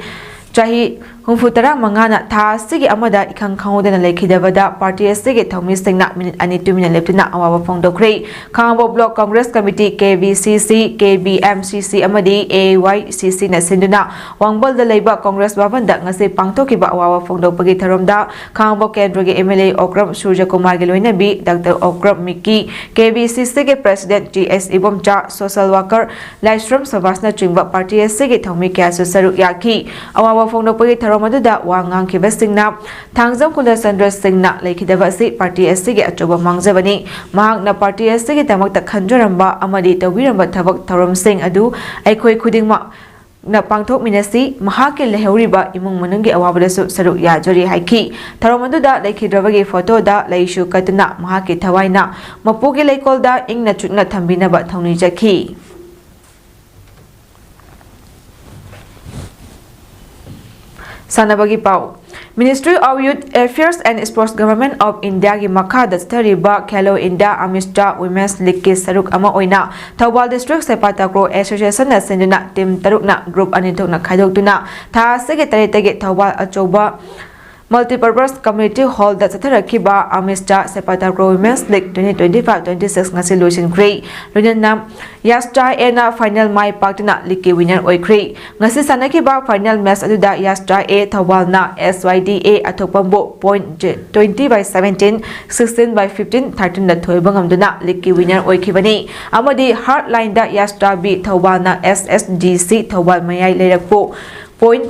ꯆꯍꯤ ꯍꯨꯝꯐꯨ ꯇꯔꯥ ꯃꯉꯥꯅ ꯊꯥ ꯑꯁꯤꯒꯤ ꯑꯃꯗ ꯏꯈꯪ ꯈꯪꯍꯧꯗꯅ ꯂꯩꯈꯤꯗꯕꯗ ꯄꯥꯔꯇꯤ ꯑꯁꯤꯒꯤ ꯊꯧꯃꯤꯁꯤꯡꯅ ꯃꯤꯅꯤꯠ ꯑꯅꯤ ꯇꯨꯃꯤꯟꯅ ꯂꯦꯞꯇꯨꯅ ꯑꯋꯥꯕ ꯐꯣꯡꯗꯣꯛꯈ꯭ꯔꯦ꯫ ꯈꯥꯉꯕꯣꯛ ꯕ꯭ꯂꯣꯛ ꯀꯪꯒ꯭ꯔꯦꯁ ꯀꯃꯤꯇꯤ, ꯀꯦ ꯕꯤ ꯁꯤ ꯁꯤ, ꯀꯦ ꯕꯤ ꯑꯦꯝ ꯁꯤ ꯁꯤ ꯑꯃꯗꯤ ꯑꯦ ꯋꯥꯏ ꯁꯤ ꯁꯤꯅ ꯁꯤꯟꯗꯨꯅ ꯋꯥꯡꯕꯜꯗ ꯂꯩꯕ ꯀꯪꯒ꯭ꯔꯦꯁ ꯚꯕꯟꯗ ꯉꯁꯤ ꯄꯥꯡꯊꯣꯛꯈꯤꯕ ꯑꯋꯥꯕ ꯐꯣꯡꯗꯣꯛꯄꯒꯤ ꯊꯧꯔꯝꯗ ꯈꯥꯉꯕꯣꯛ ꯀꯦꯟꯗ꯭ꯔꯒꯤ ꯑꯦꯝ ꯑꯦꯜ ꯑꯦ ꯑꯣꯀ꯭ꯔꯝ ꯁꯨꯔꯖꯀꯨꯃꯥꯔꯒꯤ ꯂꯣꯏꯅꯕꯤ ꯗꯥꯛꯇꯔ ꯑꯣꯀ꯭ꯔꯝ ꯃꯤꯀꯤ, ꯀꯦ ꯕꯤ ꯁꯤ ꯁꯤꯒꯤ ꯄ꯭ꯔꯁꯤꯗꯦꯟ ꯇꯤ ꯑꯦꯁ ꯏꯕꯣꯝꯆꯥ, ꯁꯣꯁꯦꯜ ꯋꯥꯀꯔ ꯂꯥꯏꯁ꯭ꯔꯝ ꯁꯨꯕꯥꯁꯅꯆꯤꯡꯕ ꯄꯥꯔꯇꯤ ꯑꯁꯤꯒꯤ ꯊꯧꯃꯤ ꯀꯌꯥꯁꯨ ꯁꯔꯨꯛ ꯌꯥꯈꯤ꯫ ꯑꯋꯥꯕ ꯐꯣꯡꯗꯣꯛꯄꯒꯤ ꯊꯧꯔꯝ ꯑꯗꯨꯗ ꯋꯥ ꯉꯥꯡꯈꯤꯕꯁꯤꯡꯅ ꯊꯥꯡꯖꯝ ꯀꯨꯂꯆꯟꯗ꯭ꯔ ꯁꯤꯡꯅ ꯂꯩꯈꯤꯗꯕ ꯑꯁꯤ ꯄꯥꯔꯇꯤ ꯑꯁꯤꯒꯤ ꯑꯆꯧꯕ ꯃꯥꯡꯖꯕꯅꯤ꯫ ꯃꯍꯥꯛꯅ ꯄꯥꯔꯇꯤ ꯑꯁꯤꯒꯤꯗꯃꯛꯇ ꯈꯟꯖꯔꯝꯕ ꯑꯃꯗꯤ ꯇꯧꯕꯤꯔꯝꯕ ꯊꯕꯛ ꯊꯧꯔꯝꯁꯤꯡ ꯑꯗꯨ ꯑꯩꯈꯣꯏ ꯈꯨꯗꯤꯡꯃꯛ ꯅ ꯄꯥꯡꯊꯣꯛꯃꯤꯟꯅꯁꯤ, ꯃꯍꯥꯛꯀꯤ ꯂꯩꯍꯧꯔꯤꯕ ꯏꯃꯨꯡ ꯃꯅꯨꯡꯒꯤ ꯑꯋꯥꯕꯗꯁꯨ ꯁꯔꯨꯛ ꯌꯥꯖꯔꯤ ꯍꯥꯏꯈꯤ꯫ ꯊꯧꯔꯝ ꯑꯗꯨꯗ ꯂꯩꯈꯤꯗ꯭ꯔꯕꯒꯤ ꯐꯣꯇꯣꯗ ꯂꯩꯁꯨ ꯀꯠꯇꯨꯅ ꯃꯍꯥꯛꯀꯤ ꯊꯋꯥꯏꯅ ꯃꯄꯨꯒꯤ ꯂꯩꯀꯣꯜꯗ ꯏꯪꯅ ꯆꯤꯛꯅ ꯊꯝꯕꯤꯅꯕ ꯊꯧꯅꯤꯖꯈꯤ꯫ ꯁꯥꯟꯅꯕꯒꯤ ꯄꯥꯎ꯫ Ministry of Youth Affairs and Sports, Government of Indiaꯒꯤ ꯃꯈꯥꯗ ꯆꯠꯊꯔꯤꯕ ꯈꯦꯂꯣ ꯏꯟꯗꯤꯌꯥ ꯑꯃꯤꯁꯇꯥ ꯋꯤꯃꯦꯟꯁ ꯂꯤꯒꯀꯤ ꯁꯔꯨꯛ ꯑꯃ ꯑꯣꯏꯅ ꯊꯧꯕꯥꯜ ꯗꯤꯁꯇ꯭ꯔꯤꯛ ꯁꯦꯄꯥ ꯇꯥꯀ꯭ꯔꯣ ꯑꯦꯁꯣꯁꯤꯌꯦꯁꯟꯅ ꯁꯤꯟꯗꯨꯅ ꯇꯤꯝ ꯇꯔꯨꯛꯅ ꯒ꯭ꯔꯨꯞ ꯑꯅꯤ ꯊꯣꯛꯅ ꯈꯥꯏꯗꯣꯛꯇꯨꯅ ꯊꯥ ꯑꯁꯤꯒꯤ ꯇꯔꯦꯠꯇꯒꯤ ꯊꯧꯕꯥꯜ ꯑꯆꯧꯕ Multipurpose Community Hallꯗ ꯆꯠꯊꯔꯛꯈꯤꯕ ꯑꯃꯤꯁꯇꯥ ꯁꯦꯄꯥꯇꯥꯀ꯭ꯔꯣ Women's League twenty twenty-five twenty-six ꯉꯁꯤ ꯂꯣꯏꯁꯤꯟꯈ꯭ꯔꯦ꯫ ꯂꯣꯏꯅꯅ ꯌꯥꯁꯇ꯭ꯔꯥ ꯑꯦꯅ ꯐꯥꯏꯅꯦꯜ ꯃꯥꯏ ꯄꯥꯛꯇꯨꯅ ꯂꯤꯒꯀꯤ ꯋꯤꯅꯔ ꯑꯣꯏꯈ꯭ꯔꯦ꯫ ꯉꯁꯤ ꯁꯥꯟꯅꯈꯤꯕ ꯐꯥꯏꯅꯦꯜ ꯃꯦꯆ ꯑꯗꯨꯗ ꯌꯥꯁꯇ꯭ꯔꯥ ꯑꯦ ꯊꯧꯕꯥꯜꯅ S Y D A ꯑꯊꯣꯛꯄꯝꯕꯨ point twenty by seventeen, sixteen by fifteen, thirteenꯗ ꯊꯣꯏꯕ ꯉꯝꯗꯨꯅ ꯂꯤꯒꯀꯤ ꯋꯤꯅꯔ ꯑꯣꯏꯈꯤꯕꯅꯤ꯫ ꯑꯃꯗꯤ ꯍꯥꯔꯠ ꯂꯥꯏꯟꯗ ꯌꯥꯁꯇ꯭ꯔꯥ ꯕꯤ ꯊꯧꯕꯥꯜꯅ S S D C Thoubal ꯃꯌꯥꯏ ꯂꯩꯔꯛꯄꯨ point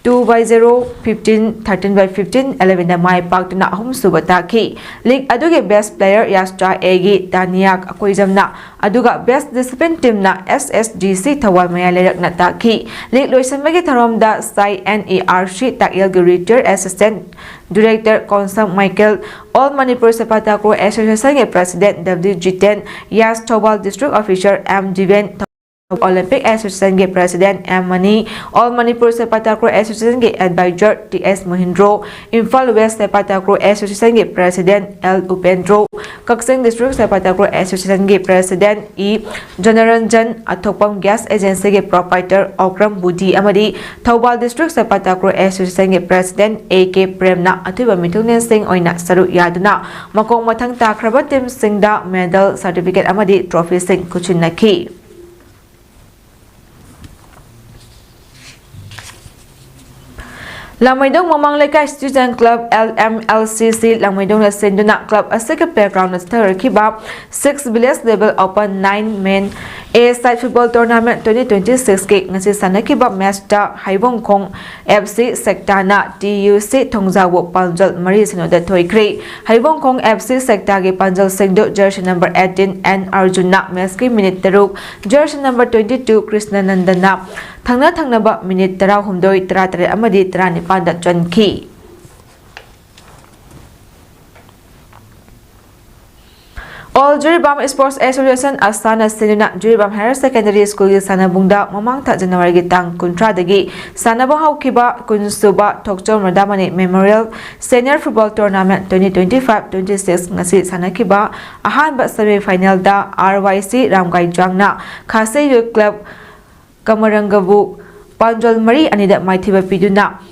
two by zero, fifteen, thirteen by fifteen, elevenꯗ ꯃꯥꯏ ꯄꯥꯛꯇꯨꯅ ꯑꯍꯨꯝꯁꯨꯕ ꯇꯥꯈꯤ꯫ ꯂꯤꯒ ꯑꯗꯨꯒꯤ ꯕꯦꯁ ꯄ꯭ꯂꯦꯌꯔ ꯌꯥꯁꯇ꯭ꯔꯥ ꯑꯦꯒꯤ ꯇꯥꯅꯤꯌꯥ ꯑꯀꯣꯏꯖꯝꯅ, ꯑꯗꯨꯒ ꯕꯦꯁ ꯗꯤꯁꯤꯄ꯭ꯂꯤꯟ ꯇꯤꯝꯅ S S D C Thoubal ꯃꯌꯥꯏ ꯂꯩꯔꯛꯅ ꯇꯥꯈꯤ꯫ ꯂꯤꯒ ꯂꯣꯏꯁꯤꯟꯕꯒꯤ ꯊꯧꯔꯝꯗ ꯁꯥꯏ N E R C ꯇꯥꯛꯌꯦꯜꯒꯤ retired assistant director Konsam Michael, All Manipur Seppa Takraw Associationꯒꯤ ꯄ꯭ꯔꯦꯁꯤꯗꯦꯟ W ꯖꯤꯇꯦꯟ, ꯌꯥꯁ Thoubal district officer M Diben, Olympic ꯑꯦꯁꯣꯁꯤꯌꯦꯁꯟꯒꯤ president M Mani, all Manipur sepak takraw ꯑꯦꯁꯣꯁꯤꯌꯦꯁꯟꯒꯤ adviser T S Mohindro, Imphal west sepak takraw ꯑꯦꯁꯣꯁꯤꯌꯦꯁꯟꯒꯤ president L Upendro, Kakching district sepak takraw ꯑꯦꯁꯣꯁꯤꯌꯦꯁꯟꯒꯤ president E Janaranjan, Athokpam gas ꯑꯦꯖꯦꯟꯁꯤꯒꯤ ꯄ꯭ꯔꯣꯄꯥꯏꯇꯔ ꯑꯣꯀ꯭ꯔꯝ ꯕꯨꯗꯤ ꯑꯃꯗꯤ ꯊꯧꯕꯥꯜ ꯗꯤꯁꯇ꯭ꯔꯤꯛ ꯁꯦꯄꯥ ꯇꯥꯀ꯭ꯔꯣ ꯑꯦꯁꯣꯁꯤꯌꯦꯁꯟꯒꯤ ꯄ꯭ꯔꯦꯁꯤꯗꯦꯟ A ꯀꯦ ꯄ꯭ꯔꯦꯝꯅ ꯑꯊꯣꯏꯕ ꯃꯤꯊꯨꯡꯂꯦꯟꯁꯤꯡ ꯑꯣꯏꯅ ꯁꯔꯨꯛ ꯌꯥꯗꯨꯅ ꯃꯈꯣꯡ ꯃꯊꯪ ꯇꯥꯈ꯭ꯔꯕ ꯇꯤꯝꯁꯤꯡꯗ ꯃꯦꯗꯜ, ꯁꯥꯔꯇꯤꯐꯤꯀꯦꯠ ꯑꯃꯗꯤ ꯇ꯭ꯔꯣꯐꯤꯁꯤꯡ ꯈꯨꯠꯁꯤꯟꯅꯈꯤ꯫ ꯂꯥꯡꯃꯩꯗꯣꯡ ꯃꯃꯥꯡ ꯂꯩꯀꯥꯏ Student Club L M L C C ꯂꯥꯡꯃꯩꯗꯣꯡꯅ ꯁꯤꯟꯗꯨꯅ club ꯑꯁꯤꯒꯤ playgroundꯗ ꯆꯠꯊꯔꯛꯈꯤꯕ six village level open nine men A side football tournament twenty twenty-sixꯀꯤ ꯉꯁꯤ ꯁꯥꯟꯅꯈꯤꯕ matchꯇ ꯍꯩꯕꯣꯡꯈꯣꯡ F C ꯁꯦꯛꯇꯥꯅ T U C ꯊꯣꯡꯖꯥꯎꯕꯨ ꯄꯥꯟꯖꯜ ꯃꯔꯤ ꯁꯤꯅꯣꯗ ꯊꯣꯏꯈ꯭ꯔꯦ꯫ ꯍꯩꯕꯣꯡꯈꯣꯡ F C ꯁꯦꯛꯇꯥꯒꯤ ꯄꯥꯟꯖꯜꯁꯤꯡꯗꯨ jersey number eighteen N ꯑꯔꯖꯨꯟꯅ matchꯀꯤ minute ꯇꯔꯨꯛ, jersey number twenty two ꯀ꯭ꯔꯤꯁꯅꯅꯟꯗꯅ ꯊꯪꯅ ꯊꯪꯅꯕ minute ꯇꯔꯥꯍꯨꯝꯗꯣꯏ, ꯇꯔꯥꯇꯔꯦꯠ ꯑꯃꯗꯤ ꯇꯔꯥꯅꯤꯄꯥꯟꯗ ꯆꯟꯈꯤ꯫ All ꯖꯤꯔꯤꯕꯥꯝ Sports Association ꯑꯁꯥꯅ ꯁꯤꯟꯗꯨꯅ ꯖꯤꯔꯤꯕꯥꯝ Higher Secondary Schoolꯒꯤ ꯁꯥꯟꯅꯕꯨꯡꯗ ꯃꯃꯥꯡ ꯊꯥ ꯖꯅꯋꯥꯔꯤꯒꯤ ꯇꯥꯡ ꯀꯨꯟꯊ꯭ꯔꯥꯗꯒꯤ ꯁꯥꯟꯅꯕ ꯍꯧꯈꯤꯕ ꯀꯨꯟꯁꯨꯕ ꯊꯣꯛꯆꯣꯝ ꯔꯥꯙꯥꯃꯅꯤ Memorial Senior Football Tournament twenty twenty-five twenty-six ꯉꯁꯤ ꯁꯥꯟꯅꯈꯤꯕ ꯑꯍꯥꯟꯕ semi finalꯗ R Y C ꯔꯥꯝꯒꯥꯏꯖꯥꯡꯅ ꯈꯥꯁꯦ Youth Club ꯀꯃꯔꯪꯒꯕꯨ ꯄꯥꯟꯖꯜ ꯃꯔꯤ ꯑꯅꯤꯗ ꯃꯥꯏꯊꯤꯕ ꯄꯤꯗꯨꯅ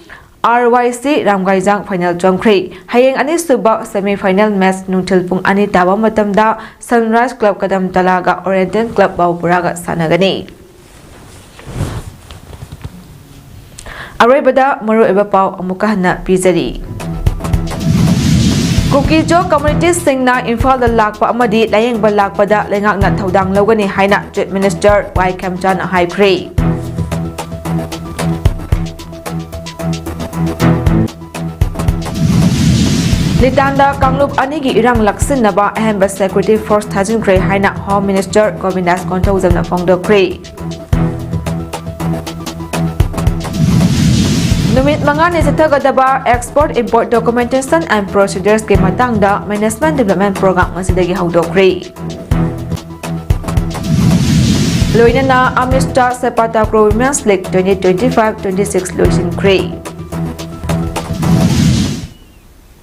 ꯑꯥꯔ ꯋꯥꯏ ꯁꯤ ꯔꯥꯝꯒꯥꯏꯖꯥꯡ ꯐꯥꯏꯅꯦꯜ ꯆꯪꯈ꯭ꯔꯦ꯫ ꯍꯌꯦꯡ ꯑꯅꯤꯁꯨꯕ ꯁꯦꯃꯤ ꯐꯥꯏꯅꯦꯜ ꯃꯦꯆ ꯅꯨꯡꯊꯤꯜ ꯄꯨꯡ ꯑꯅꯤ ꯇꯥꯕ ꯃꯇꯝꯗ ꯁꯟꯔꯥꯏꯖ ꯀ꯭ꯂꯕ ꯀꯗꯝꯇꯂꯥꯒ ꯑꯣꯔꯤꯌꯦꯟꯇꯦꯜ ꯀ꯭ꯂꯕ ꯕꯥꯎꯄꯨꯔꯥꯒ ꯁꯥꯟꯅꯒꯅꯤ꯫ ꯑꯔꯣꯏꯕꯗ ꯃꯔꯨꯑꯣꯏꯕ ꯄꯥꯎ ꯑꯃꯨꯛꯀ ꯍꯟꯅ ꯄꯤꯖꯔꯤ꯫ ꯀꯨꯀꯤꯖꯣ ꯀꯝꯃ꯭ꯌꯨꯅꯤꯇꯤꯁꯤꯡꯅ ꯏꯝꯐꯥꯜꯗ ꯂꯥꯛꯄ ꯑꯃꯗꯤ ꯂꯥꯌꯦꯡꯕ ꯂꯥꯛꯄꯗ ꯂꯩꯉꯥꯛꯅ ꯊꯧꯗꯥꯡ ꯂꯧꯒꯅꯤ ꯍꯥꯏꯅ ꯆꯤꯐ ꯃꯤꯅꯤꯁꯇꯔ ꯋꯥꯏ ꯈꯦꯝꯆꯥꯅ ꯍꯥꯏꯈ꯭ꯔꯦ꯫ ꯂꯤꯇꯥꯟꯗ ꯀꯥꯡꯂꯨꯞ ꯑꯅꯤꯒꯤ ꯏꯔꯥꯡ ꯂꯥꯛꯁꯤꯟꯅꯕ ꯑꯍꯦꯟꯕ ꯁꯦꯀ꯭ꯌꯨꯔꯤꯇꯤ ꯐꯣꯔꯁ ꯊꯥꯖꯤꯟꯈ꯭ꯔꯦ ꯍꯥꯏꯅ ꯍꯣꯝ ꯃꯤꯅꯤꯁꯇꯔ ꯒꯣꯕꯤꯟꯗꯥꯁ ꯀꯣꯟꯊꯧꯖꯝꯅ ꯐꯣꯡꯗꯣꯛꯈ꯭ꯔꯦ꯫ ꯅꯨꯃꯤꯠ ꯃꯉꯥꯅꯤ ꯆꯠꯊꯒꯗꯕ Export Import Documentation and Proceduresꯀꯤ ꯃꯇꯥꯡꯗ Management Development Program ꯉꯁꯤꯗꯒꯤ ꯍꯧꯗꯣꯛꯈ꯭ꯔꯦ꯫ ꯂꯣꯏꯅꯅ ꯑꯃꯤꯁꯇꯥ ꯁꯦꯄꯥ takraw Women's League twenty twenty-five twenty-six ꯂꯣꯏꯁꯤꯟꯈ꯭ꯔꯦ꯫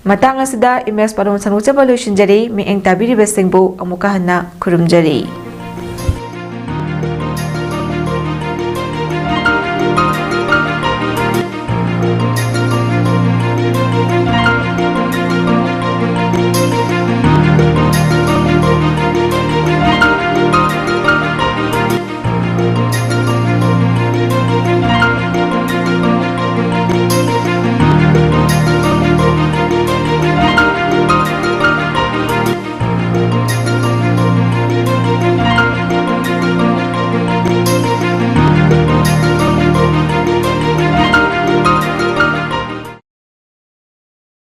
ꯃꯇꯥꯡ ꯑꯁꯤꯗ ꯏꯃꯦꯖ ꯄꯥꯎꯗꯝ ꯁꯟꯗꯣꯛꯆꯕ ꯂꯣꯏꯁꯤꯟꯖꯔꯤ꯫ ꯃꯤꯠꯌꯦꯡ ꯇꯥꯕꯤꯔꯤꯕꯁꯤꯡꯕꯨ ꯑꯃꯨꯛꯀ ꯍꯟꯅ ꯈꯨꯔꯨꯝꯖꯔꯤ꯫